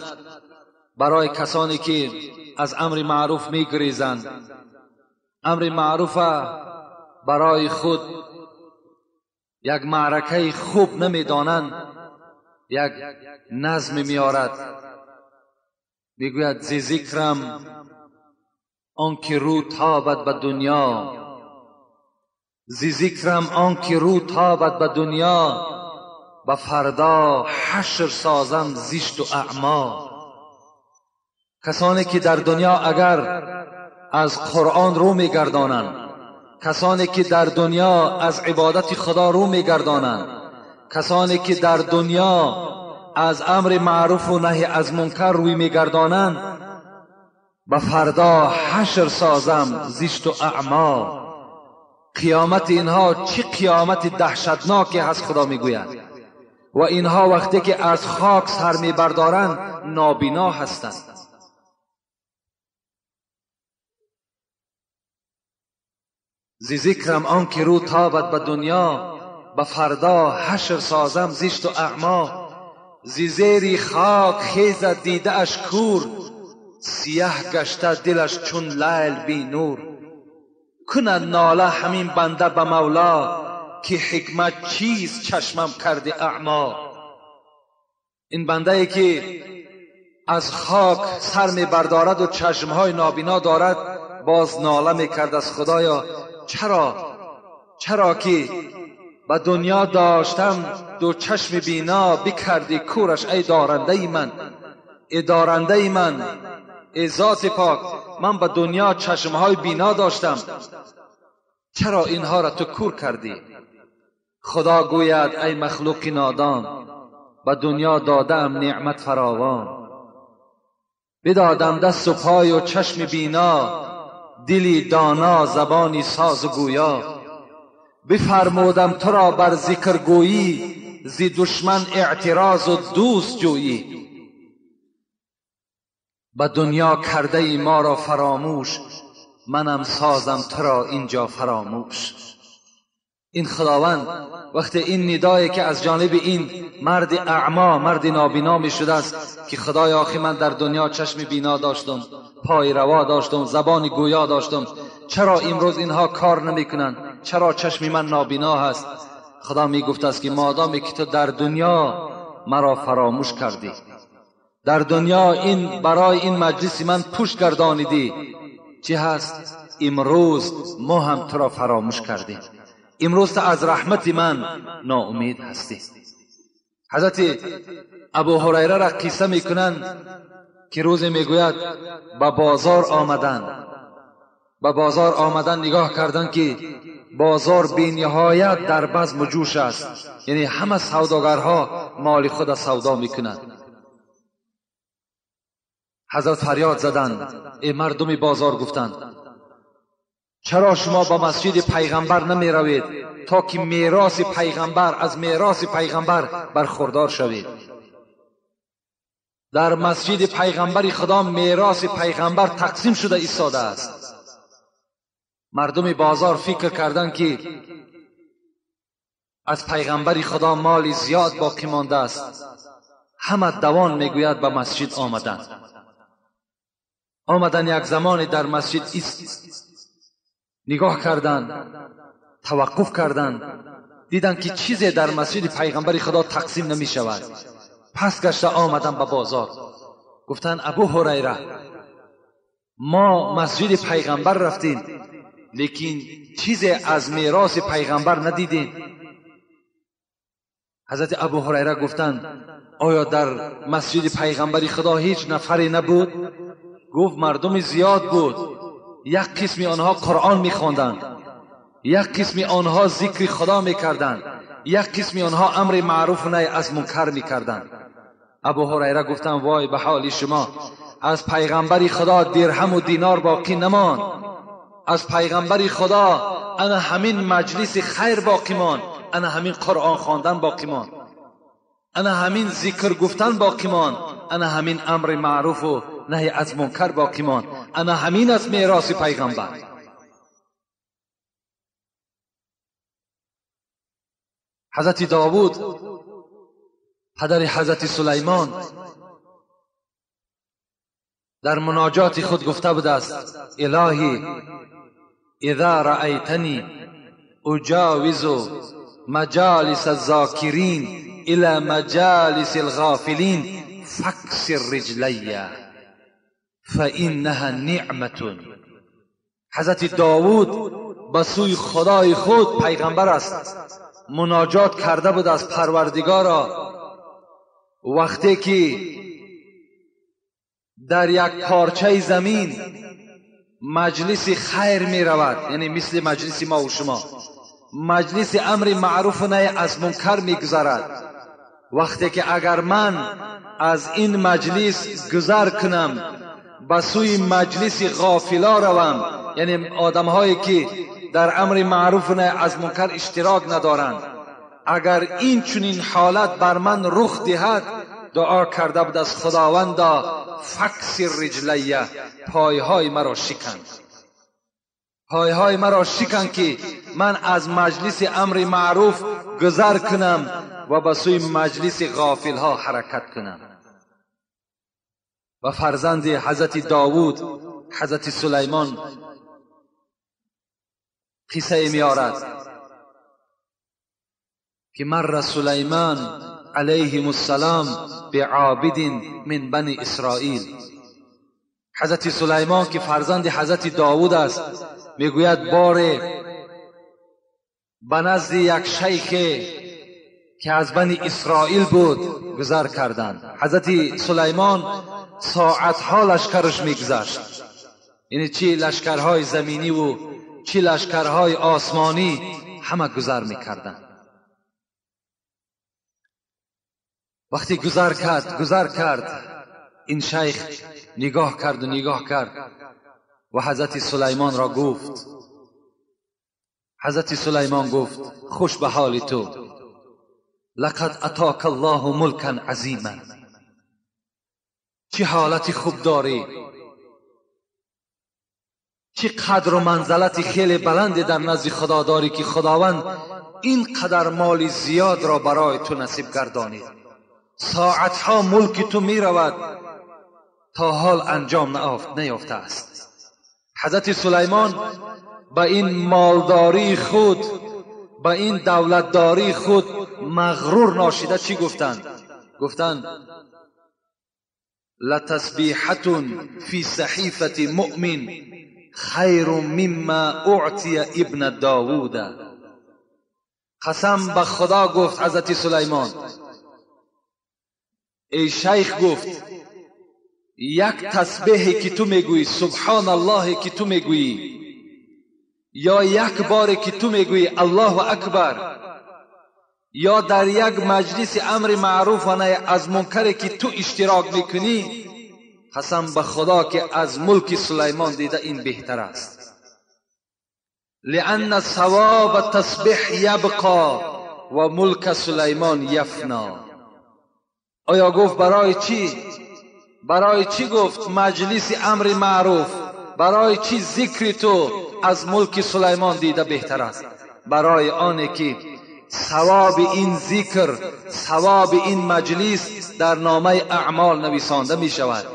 A: برای کسانی که از امر معروف میگریزند، امر معروف برای خود یک معرکه خوب نمیدانند، یک نظم میارد، میگوید زی ذکرم آن که رو تابد به دنیا، زی ذکرم آن که رو تابد به دنیا، به فردا حشر سازم زشت و اعما. کسانی که در دنیا اگر از قرآن رو میگردانند، کسانی که در دنیا از عبادت خدا رو میگردانند، کسانی که در دنیا از امر معروف و نهی از منکر روی میگردانند، به فردا حشر سازم زشت و اعما. قیامت اینها چه قیامت دهشتناکی هست خدا میگوید. و اینها وقتی که از خاک سر میبردارند نابینا هستند. زی ذکرم آن که رو تابد به دنیا، به فردا حشر سازم زشت و اعما. زی زیری خاک خیزد دیده اش کور، سیه گشته دلش چون لیل بی نور. کند ناله همین بنده به مولا، که حکمت چیز چشمم کرده اعما. این بنده ای که از خاک سر می بردارد و چشمهای نابینا دارد، باز ناله می کرد از خدایا چرا که به دنیا داشتم دو چشم بینا، بکردی کورش ای دارنده من، ای دارنده من، ای ذات پاک، من به دنیا چشمهای بینا داشتم، چرا اینها را تو کور کردی؟ خدا گوید ای مخلوق نادان، به دنیا دادم نعمت فراوان، بدادم دست و پای و چشم بینا، دلی دانا زبانی ساز و گویا. بفرمودم تو را بر ذکر گویی، زی دشمن اعتراض و دوست جویی. به دنیا کرده ای ما را فراموش، منم سازم تو را اینجا فراموش. این خداوند وقتی این ندایی که از جانب این مرد اعما، مرد نابینا می شده است که خدای آخی من در دنیا چشم بینا داشتم، پای روا داشتم، زبان گویا داشتم، چرا امروز اینها کار نمی کنند؟ چرا چشم من نابینا هست؟ خدا می گفت است که مادامی که تو در دنیا مرا فراموش کردی، در دنیا این برای این مجلس من پشت گردانیدی، چی هست؟ امروز ما هم تو را فراموش کردیم. امروز از رحمت من ناامید هستی. حضرت ابو هریره را قصه میکنند که روزی میگوید به بازار آمدند، به بازار آمدن نگاه کردند که بازار بی نهایت در بزم و جوش است، یعنی همه سوداگرها مال خود سودا میکنند. حضرت فریاد زدند ای مردم بازار، گفتند چرا شما به مسجد پیغمبر نمی روید تا که میراث پیغمبر، از میراث پیغمبر برخوردار شوید؟ در مسجد پیغمبر خدا میراث پیغمبر تقسیم شده ایستاده است. مردم بازار فکر کردند که از پیغمبر خدا مال زیاد باقی مانده است. همه دوان میگوید به مسجد آمدند. آمدن یک زمان در مسجد ایست، نگاه کردند، توقف کردند، دیدند که چیزی در مسجد پیغمبر خدا تقسیم نمی شود. پس گشته آمدن به بازار، گفتند ابو هریره ما مسجد پیغمبر رفتیم لیکن چیزی از میراث پیغمبر ندیدیم. حضرت ابو هریره گفتند آیا در مسجد پیغمبر خدا هیچ نفری نبود؟ گفت مردم زیاد بود، یک قسمی آنها قرآن میخواندند، یک قسمی آنها ذکر خدا میکردند، یک قسمی آنها امر معروف و نهی از منکر میکردند. ابو هریره گفتند وای به حال شما، از پیغمبر خدا درهم و دینار باقی نماند، از پیغمبر خدا انا همین مجلس خیر باقی ماند، انا همین قرآن خواندن باقی ماند، انا همین ذکر گفتن باقی ماند، انا همین امر معروف و نهی از منکر باقی ماند، انا همین از میراث پیغمبر. حضرت داوود پدر حضرت سلیمان در مناجات خود گفته بود است الهی اذا رأیتنی اجاوز مجالس الذاکرین الى مجالس الغافلین فاکسر رجلی فانها نعمة. حضرت داوود به سوی خدای خود پیغمبر است، مناجات کرده بود از پروردگارا. وقتی که در یک پارچه زمین مجلس خیر می رود، یعنی مثل مجلس ما و شما، مجلس امر معروف و نهی از منکر می گذرد، وقتی که اگر من از این مجلس گذر کنم به سوی مجلس غافلا روم، یعنی آدم هایی که در امر معروف و نهی از منکر اشتراک ندارند، اگر این چنین حالت بر من رخ دهد، دعا کرده بود از خداوندا فکسر رجلیه، پایهای مرا شکن، پایهای مرا شکن که من از مجلس امر معروف گذر کنم و به سوی مجلس غافل ها حرکت کنم. و فرزند حضرت داوود حضرت سلیمان قصه میارد که مر سلیمان علیهم السلام بعابد من بنی اسرائیل. حضرت سلیمان که فرزند حضرت داوود است میگوید باره به نزد یک شیخ که از بنی اسرائیل بود گذر کردند. حضرت سلیمان ساعتها لشکرش میگذشت، یعنی چی لشکرهای زمینی و چی لشکرهای آسمانی همه گذر میکردند. وقتی گذر کرد این شیخ نگاه کرد و نگاه کرد و حضرت سلیمان را گفت، حضرت سلیمان گفت خوش به حال تو، لقد اتاک الله ملکا عظیما، چه حالت خوب داری، چه قدر و منزلت خیلی بلند در نزد خدا داری که خداوند این قدر مال زیاد را برای تو نصیب گردانید. ساعتها ملک تو می رود تا حال انجام نیافته است. حضرت سلیمان به این مالداری خود، به این دولتداری خود مغرور ناشیده چی گفتند؟ گفتند لتسبیحة فی صحیفة مؤمن خیر مما اعطی ابن داوود. قسم به خدا گفت حضرت سلیمان، ای شیخ گفت یک تسبیحی که تو میگویی، سبحان الله که تو میگویی، یا یک بار که تو میگویی الله اکبر، یا در یک مجلس امر معروف و نهی از منکر که تو اشتراک میکنی، قسم به خدا که از ملک سلیمان دیده این بهتر است. لأن ثواب تسبیح یبقا و ملک سلیمان یفنا. آیا گفت برای چی؟ برای چی گفت مجلس امر معروف، برای چی ذکر تو از ملک سلیمان دیده بهتر است؟ برای آنه که ثواب این ذکر، ثواب این مجلس در نامه اعمال نویسانده می شود،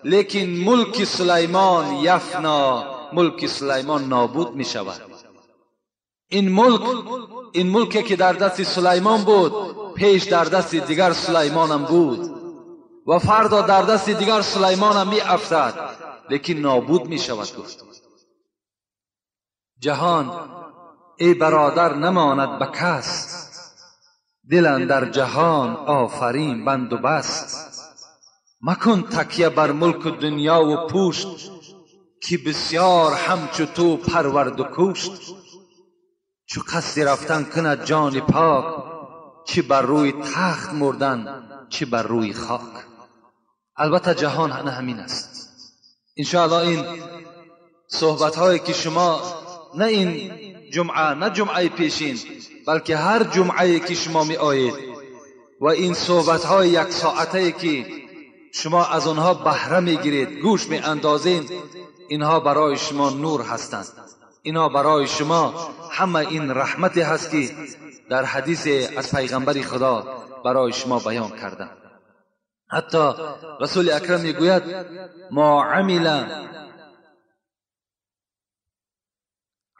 A: لیکن ملک سلیمان یفنا، ملک سلیمان نابود می شود. این ملک، این ملکی که در دست سلیمان بود، پیش در دست دیگر سلیمانم بود و فردا در دست دیگر سلیمانم می افتد، لیکن نابود می شود. گفت جهان ای برادر نماند به کس، دل اندر جهان آفرین بند و بست. مکن تکیه بر ملک و دنیا و پوشت، که بسیار همچو تو پرورد و کوشت. چو قصد رفتن کند جان پاک، چه بر روی تخت مردن چه بر روی خاک. البته جهان نه همین است. انشاءالله این صحبت هایی که شما نه این جمعه نه جمعه پیشین، بلکه هر جمعه که شما می آیید و این صحبت های یک ساعته که شما از آنها بهره می گیرید، گوش می اندازین، اینها برای شما نور هستند. اینها برای شما همه این رحمتی هست که در حدیث از پیغمبر خدا برای شما بیان کردن. حتی رسول اکرم میگوید ما عمل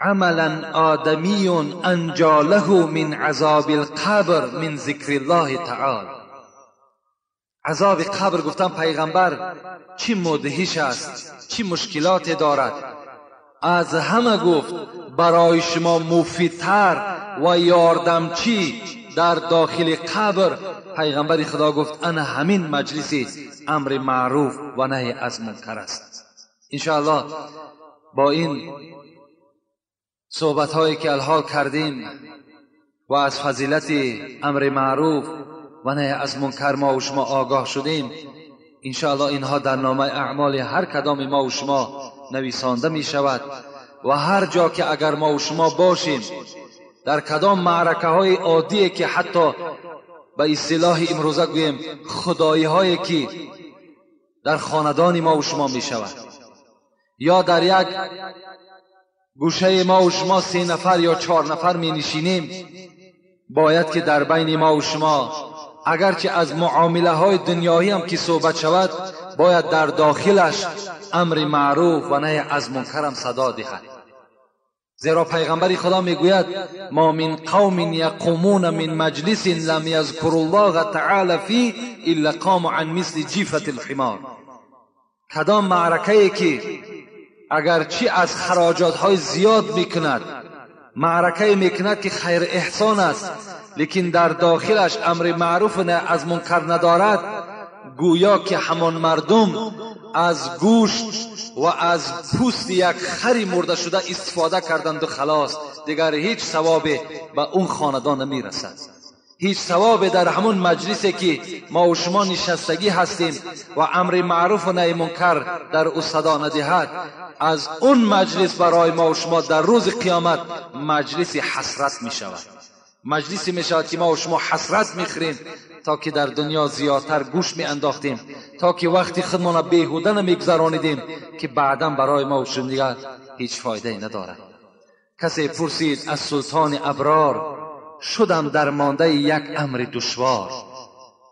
A: عملا آدمی انجا له من عذاب القبر من ذکر الله تعالی. عذاب قبر گفتن پیغمبر چی مدهش است، چی مشکلات دارد. از همه گفت برای شما مفیدتر و یاردمچی در داخل قبر، پیغمبر خدا گفت انا همین مجلس امر معروف و نهی از منکر است. انشاءالله با این صحبت هایی که الحال کردیم و از فضیلت امر معروف و نهی از منکر ما و شما آگاه شدیم، انشاءالله اینها در نامه اعمال هر کدام ما و شما نویسانده می شود و هر جا که اگر ما و شما باشیم، در کدام معرکه های عادی که حتی به اصطلاح امروزه گوییم خدایی هایی که در خاندان ما و شما می شود، یا در یک گوشه ما و شما 3 نفر یا 4 نفر می نشینیم، باید که در بین ما و شما اگرچه از معامله های دنیایی هم که صحبت شود، باید در داخلش امر معروف و نهی از منکر هم صدا دهد. زیرا پیغمبر خدا میگوید ما من قوم یقومون من مجلس لم یذکروا الله تعالی فیه الا قاموا عن مثل جیفة الحمار. کدام معرکه که اگرچه از خراجات های زیاد میکند، معرکه میکند که خیر احسان است، لیکن در داخلش امر معروف نه از منکر ندارد، گویا که همان مردم از گوشت و از پوست یک خری مرده شده استفاده کردند و خلاص، دیگر هیچ ثواب به اون خاندان نمیرسد. هیچ ثواب در همون مجلسی که ما و شما نشستگی هستیم و امر معروف و نهی منکر در او صدا ندهد، از اون مجلس برای ما و شما در روز قیامت مجلس حسرت می شود. مجلسی می شود که ما و شما حسرت می خوریم تا که در دنیا زیادتر گوش می انداختیم، تا که وقتی خودمان را بیهوده نمیگذرانیدیم که بعدا برای ما و شما دیگر هیچ فایده ای ندارد. کسی پرسید از سلطان ابرار، شدم درمانده یک امر دشوار،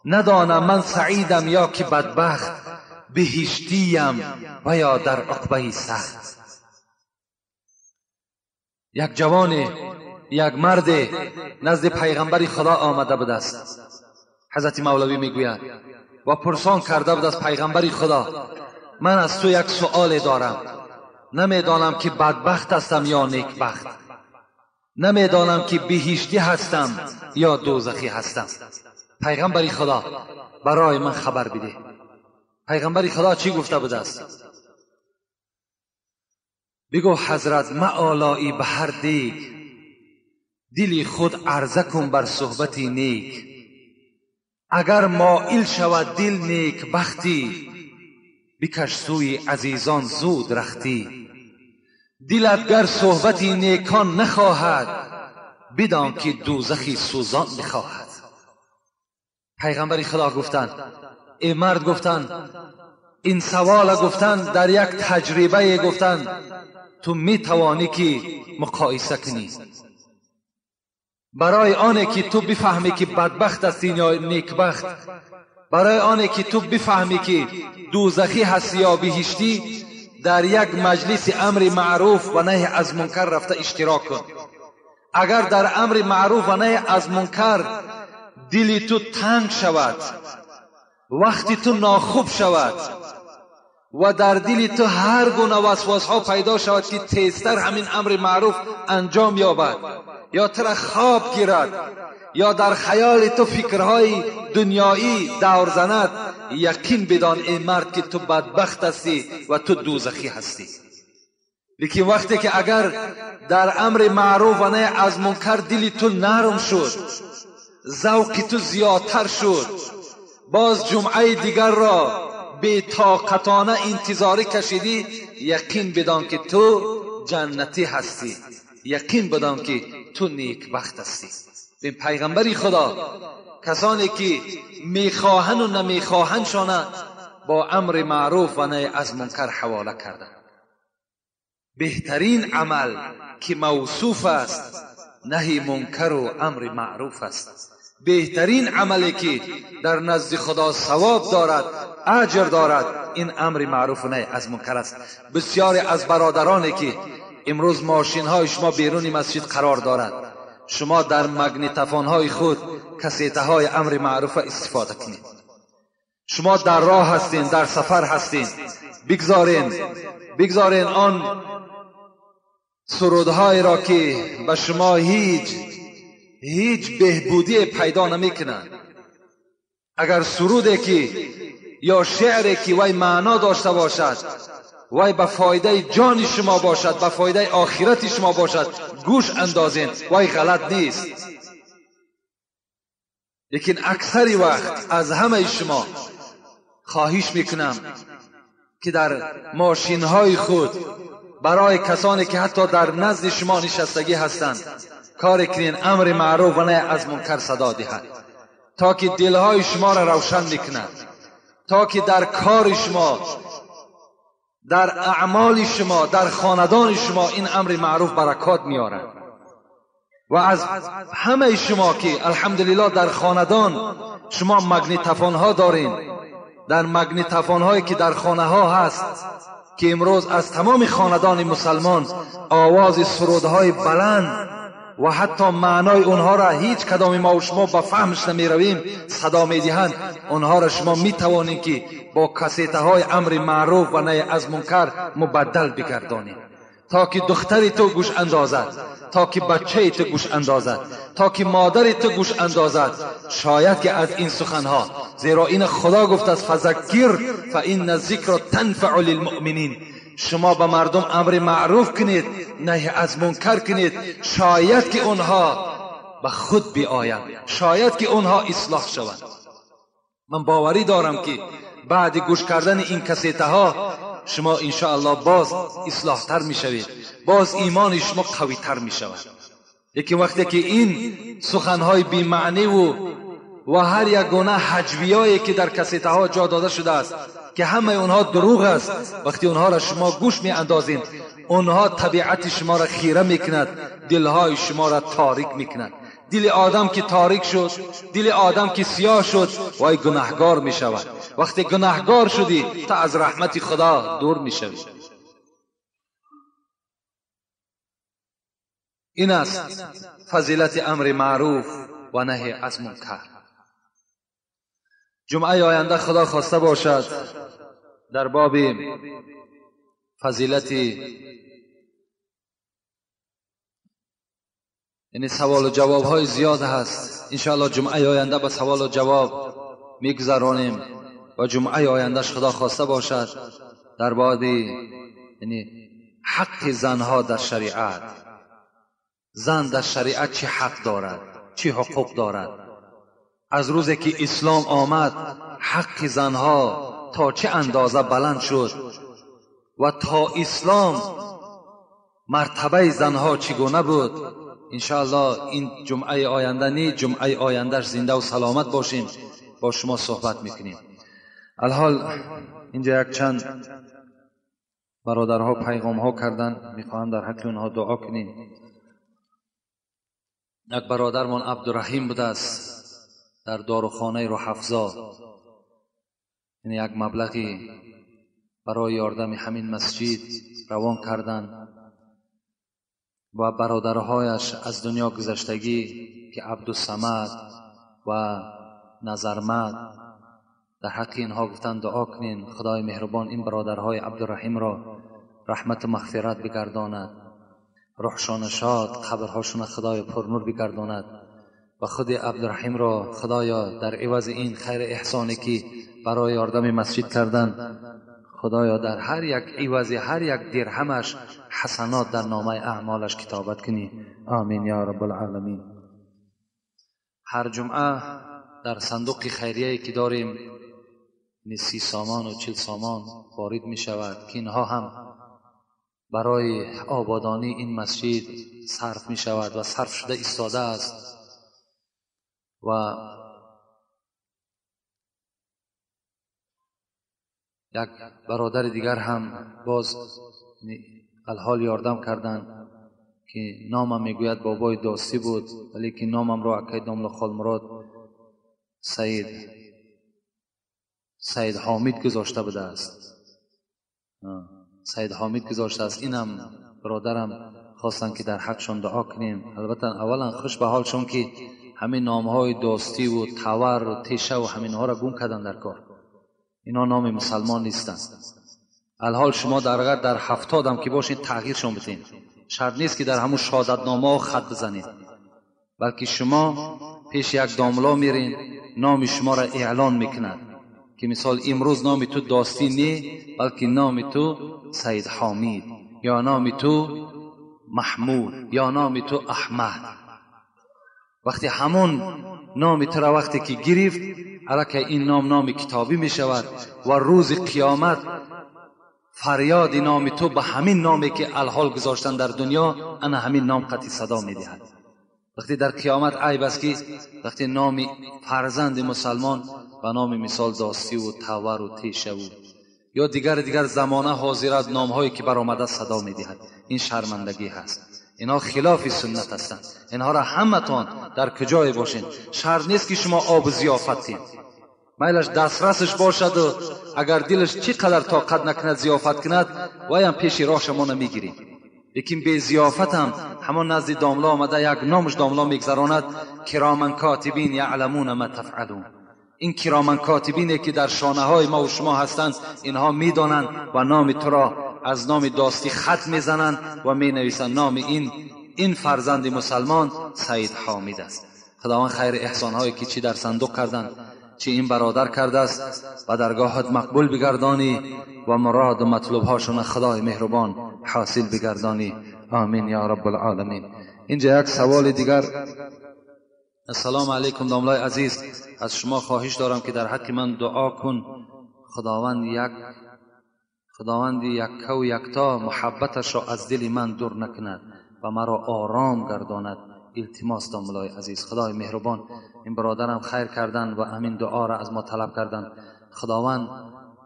A: ندانم من سعیدم یا که بدبخت، بهشتیم و یا در عقبه سخت. یک جوان، یک مرد نزد پیغمبر خدا آمده بود است. حضرت مولوی میگوید و پرسان کرده بود از پیغمبر خدا، من از تو یک سؤال دارم، نمیدانم که بدبخت هستم یا نیکبخت. نمیدانم که بهشتی هستم یا دوزخی هستم. پیغمبر خدا برای من خبر بده. پیغمبر خدا چی گفته بوده است؟ بگو حضرت معالایی به هر دیگ، دلی خود عرضه کن بر صحبت نیک. اگر مائل شود دل نیک بختی، بکش سوی عزیزان زود رختی. دلت گر صحبت نیکان نخواهد، بدان که دوزخی سوزان بخواهد. پیغمبر خدا گفتند، ای مرد گفتند، این سوال گفتند در یک تجربه گفتند تو می توانی که مقایسه کنی، برای آنه که تو بفهمی که بدبخت هستی یا نیکبخت، برای آنه که تو بفهمی که دوزخی هستی یا بهشتی، در یک مجلس امر معروف و نهی از منکر رفته اشتراک کن. اگر در امر معروف و نهی از منکر دل تو تنگ شود، وقتی تو ناخوب شود و در دل تو هر گونه وسواس ها پیدا شود که تیزتر همین امر معروف انجام یابد، یا تو را خواب گیرد، یا در خیال تو فکرهای دنیایی دور زند، یقین بدان ای مرد که تو بدبخت هستی و تو دوزخی هستی. لیکن وقتی که اگر در امر معروف و نهی از منکر دل تو نرم شد، ذوق تو زیادتر شد، باز جمعه دیگر را بی طاقتانه انتظاری کشیدی، یقین بدان که تو جنتی هستی، یقین بدان که تو نیکبخت هستی. این پیغمبری خدا کسانی که میخواهند و نمیخواهند شانه با امر معروف و نهی از منکر حواله کردند. بهترین عمل که موصوف است نهی منکر و امر معروف است. بهترین عملی که در نزد خدا ثواب دارد، اجر دارد، این امر معروف و نهی از منکر است. بسیاری از برادرانی که امروز ماشین های شما بیرون مسجد قرار دارد، شما در مگنتفون های خود کسیته های امر معروف استفاده کنید. شما در راه هستین، در سفر هستین، بگذارین آن سرودهای را که به شما هیچ بهبودی پیدا نمیکنند. اگر سرودی که یا شعری که وی معنا داشته باشد، وی به فایده جان شما باشد، به فایده آخرت شما باشد، گوش اندازین، وی غلط نیست. لیکن اکثری وقت از همه شما خواهش میکنم که در ماشین های خود برای کسانی که حتی در نزد شما نشستگی هستند کار کنین امر معروف و نهی از منکر صدا دهد، تا که دلهای شما را روشن میکند، تا که در کار شما، در اعمال شما، در خاندان شما این امر معروف برکات میارد. و از همه شما که الحمدلله در خاندان شما مگنتفون ها دارین، در مگنتفون هایی که در خانه ها هست که امروز از تمام خاندان مسلمان آواز سرودهای بلند و حتی معنای اونها را هیچ کدام ما و شما به فهمش نمی رویم صدا می دهند، اونها را شما می توانید که با کسیته های امر معروف و نهی از منکر مبدل بگردانید، تا که دختر تو گوش اندازد، تا که بچه تو گوش اندازد، تا که مادر تو گوش اندازد. شاید که از این سخنها، زیرا این خدا گفت است فذکر فان الذکر تنفع للمؤمنین، شما به مردم امر معروف کنید، نهی از منکر کنید، شاید که اونها به خود بیایند، شاید که اونها اصلاح شوند. من باوری دارم که بعد گوش کردن این کسیته ها شما انشاءالله باز اصلاح تر می شوید، باز ایمان شما قوی تر می شود. یکی وقتی که این سخنهای بی معنی و هر یک گونه حجویایی که در کسیته ها جا داده شده است که همه اونها دروغ است، وقتی اونها را شما گوش می اندازین، اونها طبیعت شما را خیره می کند، دلهای شما را تاریک می کند. دل آدم که تاریک شد، دل آدم که سیاه شد، وای گناهگار می شود. وقتی گناهگار شدی تا از رحمت خدا دور می شوی. این است فضیلت امر معروف و نهی از منکر. جمعه آینده خدا خواسته باشد در باب فضیلت یعنی سوال و جواب های زیاد هست. انشاءالله جمعه آینده به سوال و جواب میگذرانیم و جمعه آیندهش خدا خواسته باشد در باب یعنی حق زنها در شریعت، زن در شریعت چه حق دارد، چه حقوق دارد. از روزی که اسلام آمد حق زنها تا چه اندازه بلند شد و تا اسلام مرتبه زنها چگونه بود. انشاءالله این جمعه آینده نی، جمعه آیندهش زنده و سلامت باشیم با شما صحبت میکنیم. الحال اینجا یک چند برادرها پیغام ها کردن، میخواهم در حق اونها دعا کنیم. یک برادرمان عبدالرحیم بوده است در داروخانه روحفزا، یعنی یک مبلغی برای یاردم همین مسجد روان کردن و برادرهایش از دنیا گذشتگی که عبدالصمد و نظرمد، در حق اینها گفتن دعا کنین خدای مهربان این برادرهای عبدالرحیم را رحمت و مغفرت بگرداند، روحشان شاد، قبرهاشون خدای پرنور بگرداند و خود عبدالرحیم را خدایا در عوض این خیر احسانی که برای یاردم مسجد کردن، خدایا در هر یک عوض هر یک درهمش حسنات در نامه اعمالش کتابت کنی. آمین یا رب العالمین. هر جمعه در صندوق خیریه که داریم 30 سامان و 40 سامان وارد می شود که اینها هم برای آبادانی این مسجد صرف می شود و صرف شده ایستاده است. و یک برادر دیگر هم باز الحال یاردم کردند که نامم میگوید بابای داستی بود، ولی که نامم را اکای داملا خالمراد سید حامد گذاشته بوده است. سید حامد گذاشته است. اینم برادرم خواستن که در حقشون دعا کنیم. البته اولا خوش به حالشون که همین نامهای داستی و تور و تیشه و همینها را گم کردن در کار. اینا نام مسلمان نیستن. الحال شما در در 70 هم که باشین تغییرشون بدین. شرط نیست که در همون شهادتنامه ها خط بزنید، بلکه شما پیش یک داملا میرین، نام شما را اعلان میکند که مثال امروز نام تو داستی نی، بلکه نام تو سید حامد یا نام تو محمود یا نام تو احمد. وقتی همون نام تو را وقتی که گرفت، الکه این نام نام کتابی می شود و روز قیامت فریاد نام تو به همین نامی که الحال گذاشتن در دنیا، انا همین نام قطعی صدا می دهد. وقتی در قیامت عیب است که وقتی نام فرزند مسلمان به نام مثال داستی و تور و تیشه و یا دیگر زمانه حاضرات نامهایی که برآمده صدا می دهد، این شرمندگی هست. اینا خلاف سنت هستند. اینها را همتان در کجای باشین، شرط نیست که شما آب ضیافت دین، میلش دسترسش باشد و اگر دلش چی قدر طاقت نکند ضیافت کند، وایم پیش راه شما نمیگیریم. لیکن به ضیافت هم همان نزد داملا آمده یک نامش داملا میگذراند، کرامن کاتبین یعلمون ما تفعلون. این کرامن کاتبینه که در شانه های ما و شما هستند، اینها میدانند و نام تو را از نام داستی خط میزنند و می نویسند نام این فرزند مسلمان سید حامد است. خداوند خیر احسان هایی که چی در صندوق کردند، چی این برادر کرده است و درگاهت مقبول بگردانی و مراد و مطلوب هاشون خدای مهربان حاصل بگردانی. آمین یا رب العالمین. اینجا یک سوال دیگر. السلام علیکم داملای عزیز، از شما خواهش دارم که در حق من دعا کن خداوند یکه و یکتا محبتش را از دل من دور نکند و مرا آرام گرداند. التماس داملای عزیز. خدای مهربان این برادرم خیر کردن و همین دعا را از ما طلب کردن. خداوند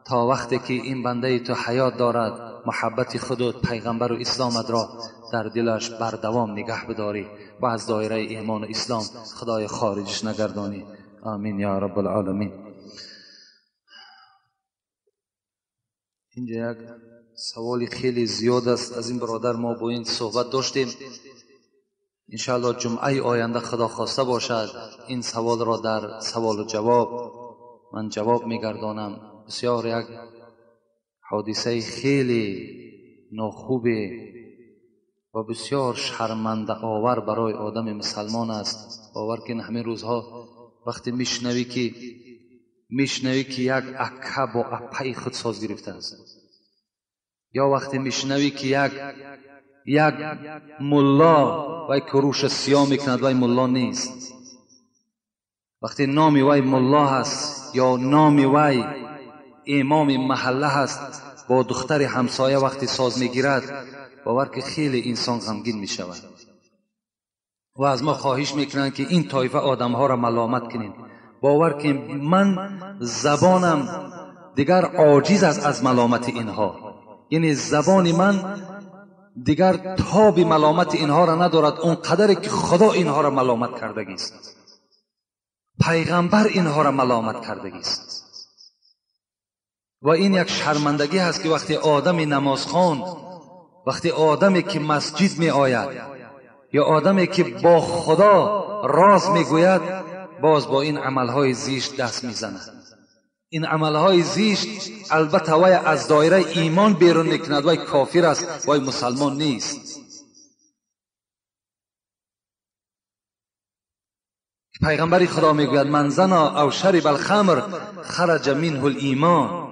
A: تا وقتی که این بنده تو حیات دارد محبت خود و پیغمبر و اسلامت را در دلش بردوام نگه بداری و از دایره ایمان و اسلام خدای خارجش نگردانی. آمین یا رب العالمین. اینجا یک سوال خیلی زیاد است از این برادر، ما با این صحبت داشتیم. انشاءالله جمعه آینده خدا خواسته باشد این سوال را در سوال و جواب من جواب میگردانم. بسیار یک حادثه خیلی ناخوب و بسیار شرمنده آور برای آدم مسلمان است. باور کن همین روزها وقتی میشنوی که یک اکه با اپای خود ساز گرفته است، یا وقتی میشنوی که یک ملا وی کروش سیاه میکند وی ملا نیست، وقتی نام وی ملا هست یا نام وی امام محله هست با دختر همسایه وقتی ساز میگیرد، باور که خیلی انسان غمگین میشود. و از ما خواهش میکنند که این طایفه آدمها را ملامت کنیم. باور که من زبانم دیگر عاجز است از ملامت اینها، یعنی زبان من دیگر تاب ملامت اینها را ندارد، اون قدری که خدا اینها را ملامت کردگی است، پیغمبر اینها را ملامت کردگی است. و این یک شرمندگی هست که وقتی آدم نمازخوان، وقتی آدمی که مسجد می آید یا آدمی که با خدا راز می گوید، باز با این عملهای زشت دست می زند. این عملهای زشت البته وی از دایره ایمان بیرون میکند، وی کافر است، وی مسلمان نیست. پیغمبر خدا میگوید من زنا او شرب الخمر خرج منه الایمان.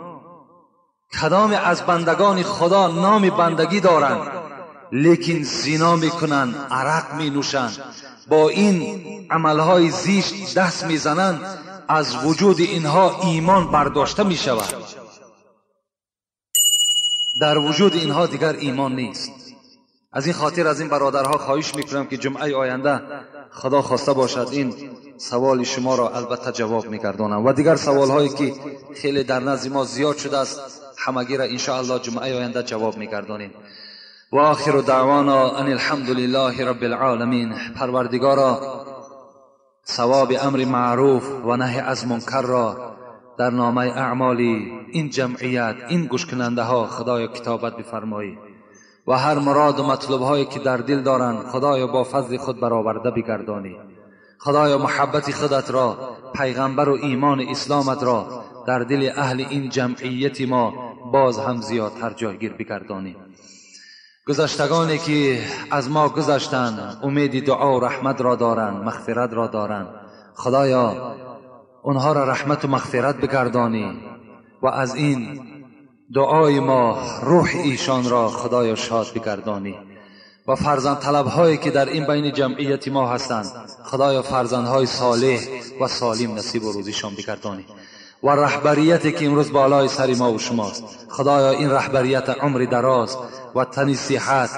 A: کدام از بندگان خدا نام بندگی دارند لیکن زنا میکنند، عرق مینوشند، با این عملهای زشت دست میزنند، از وجود اینها ایمان برداشته می شود. در وجود اینها دیگر ایمان نیست. از این خاطر از این برادرها خواهش میکنم که جمعه آینده خدا خواسته باشد این سوال شما را البته جواب میگردانم و دیگر سوال هایی که خیلی در نزد ما زیاد شده است همگی را انشاءالله جمعه آینده جواب میگردانیم. و آخر دعوانا ان الحمد لله رب العالمین. پروردگارا ثواب امر معروف و نهی از منکر را در نامه اعمالی این جمعیت، این گوش کننده ها خدایا کتابت بفرمایی و هر مراد و مطلب هایی که در دل دارند خدایا با فضل خود برآورده بگردانی. خدایا محبت خودت را، پیغمبر و ایمان اسلامت را در دل اهل این جمعیت ما باز هم زیادتر جایگیر بگردانی. گذشتگانی که از ما گذشتند امید دعا و رحمت را دارند، مغفرت را دارند، خدایا اونها را رحمت و مغفرت بگردانی و از این دعای ما روح ایشان را خدایا شاد بگردانی. و فرزند طلب هایی که در این بین جمعیت ما هستند خدایا فرزندهای صالح و سالم نصیب و روزیشان بگردانی. و رهبریتی که امروز بالای سر ما و شماست خدایا این رهبریت عمر دراز و تن صحت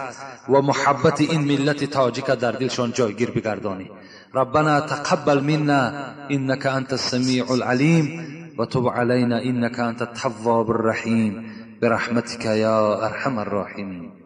A: و محبت این ملت تاجیک در دلشان جایگیر بگردانی. ربنا تقبل منا انك انت السميع العليم وتب علينا انك انت التواب الرحيم برحمتك يا ارحم الراحمين.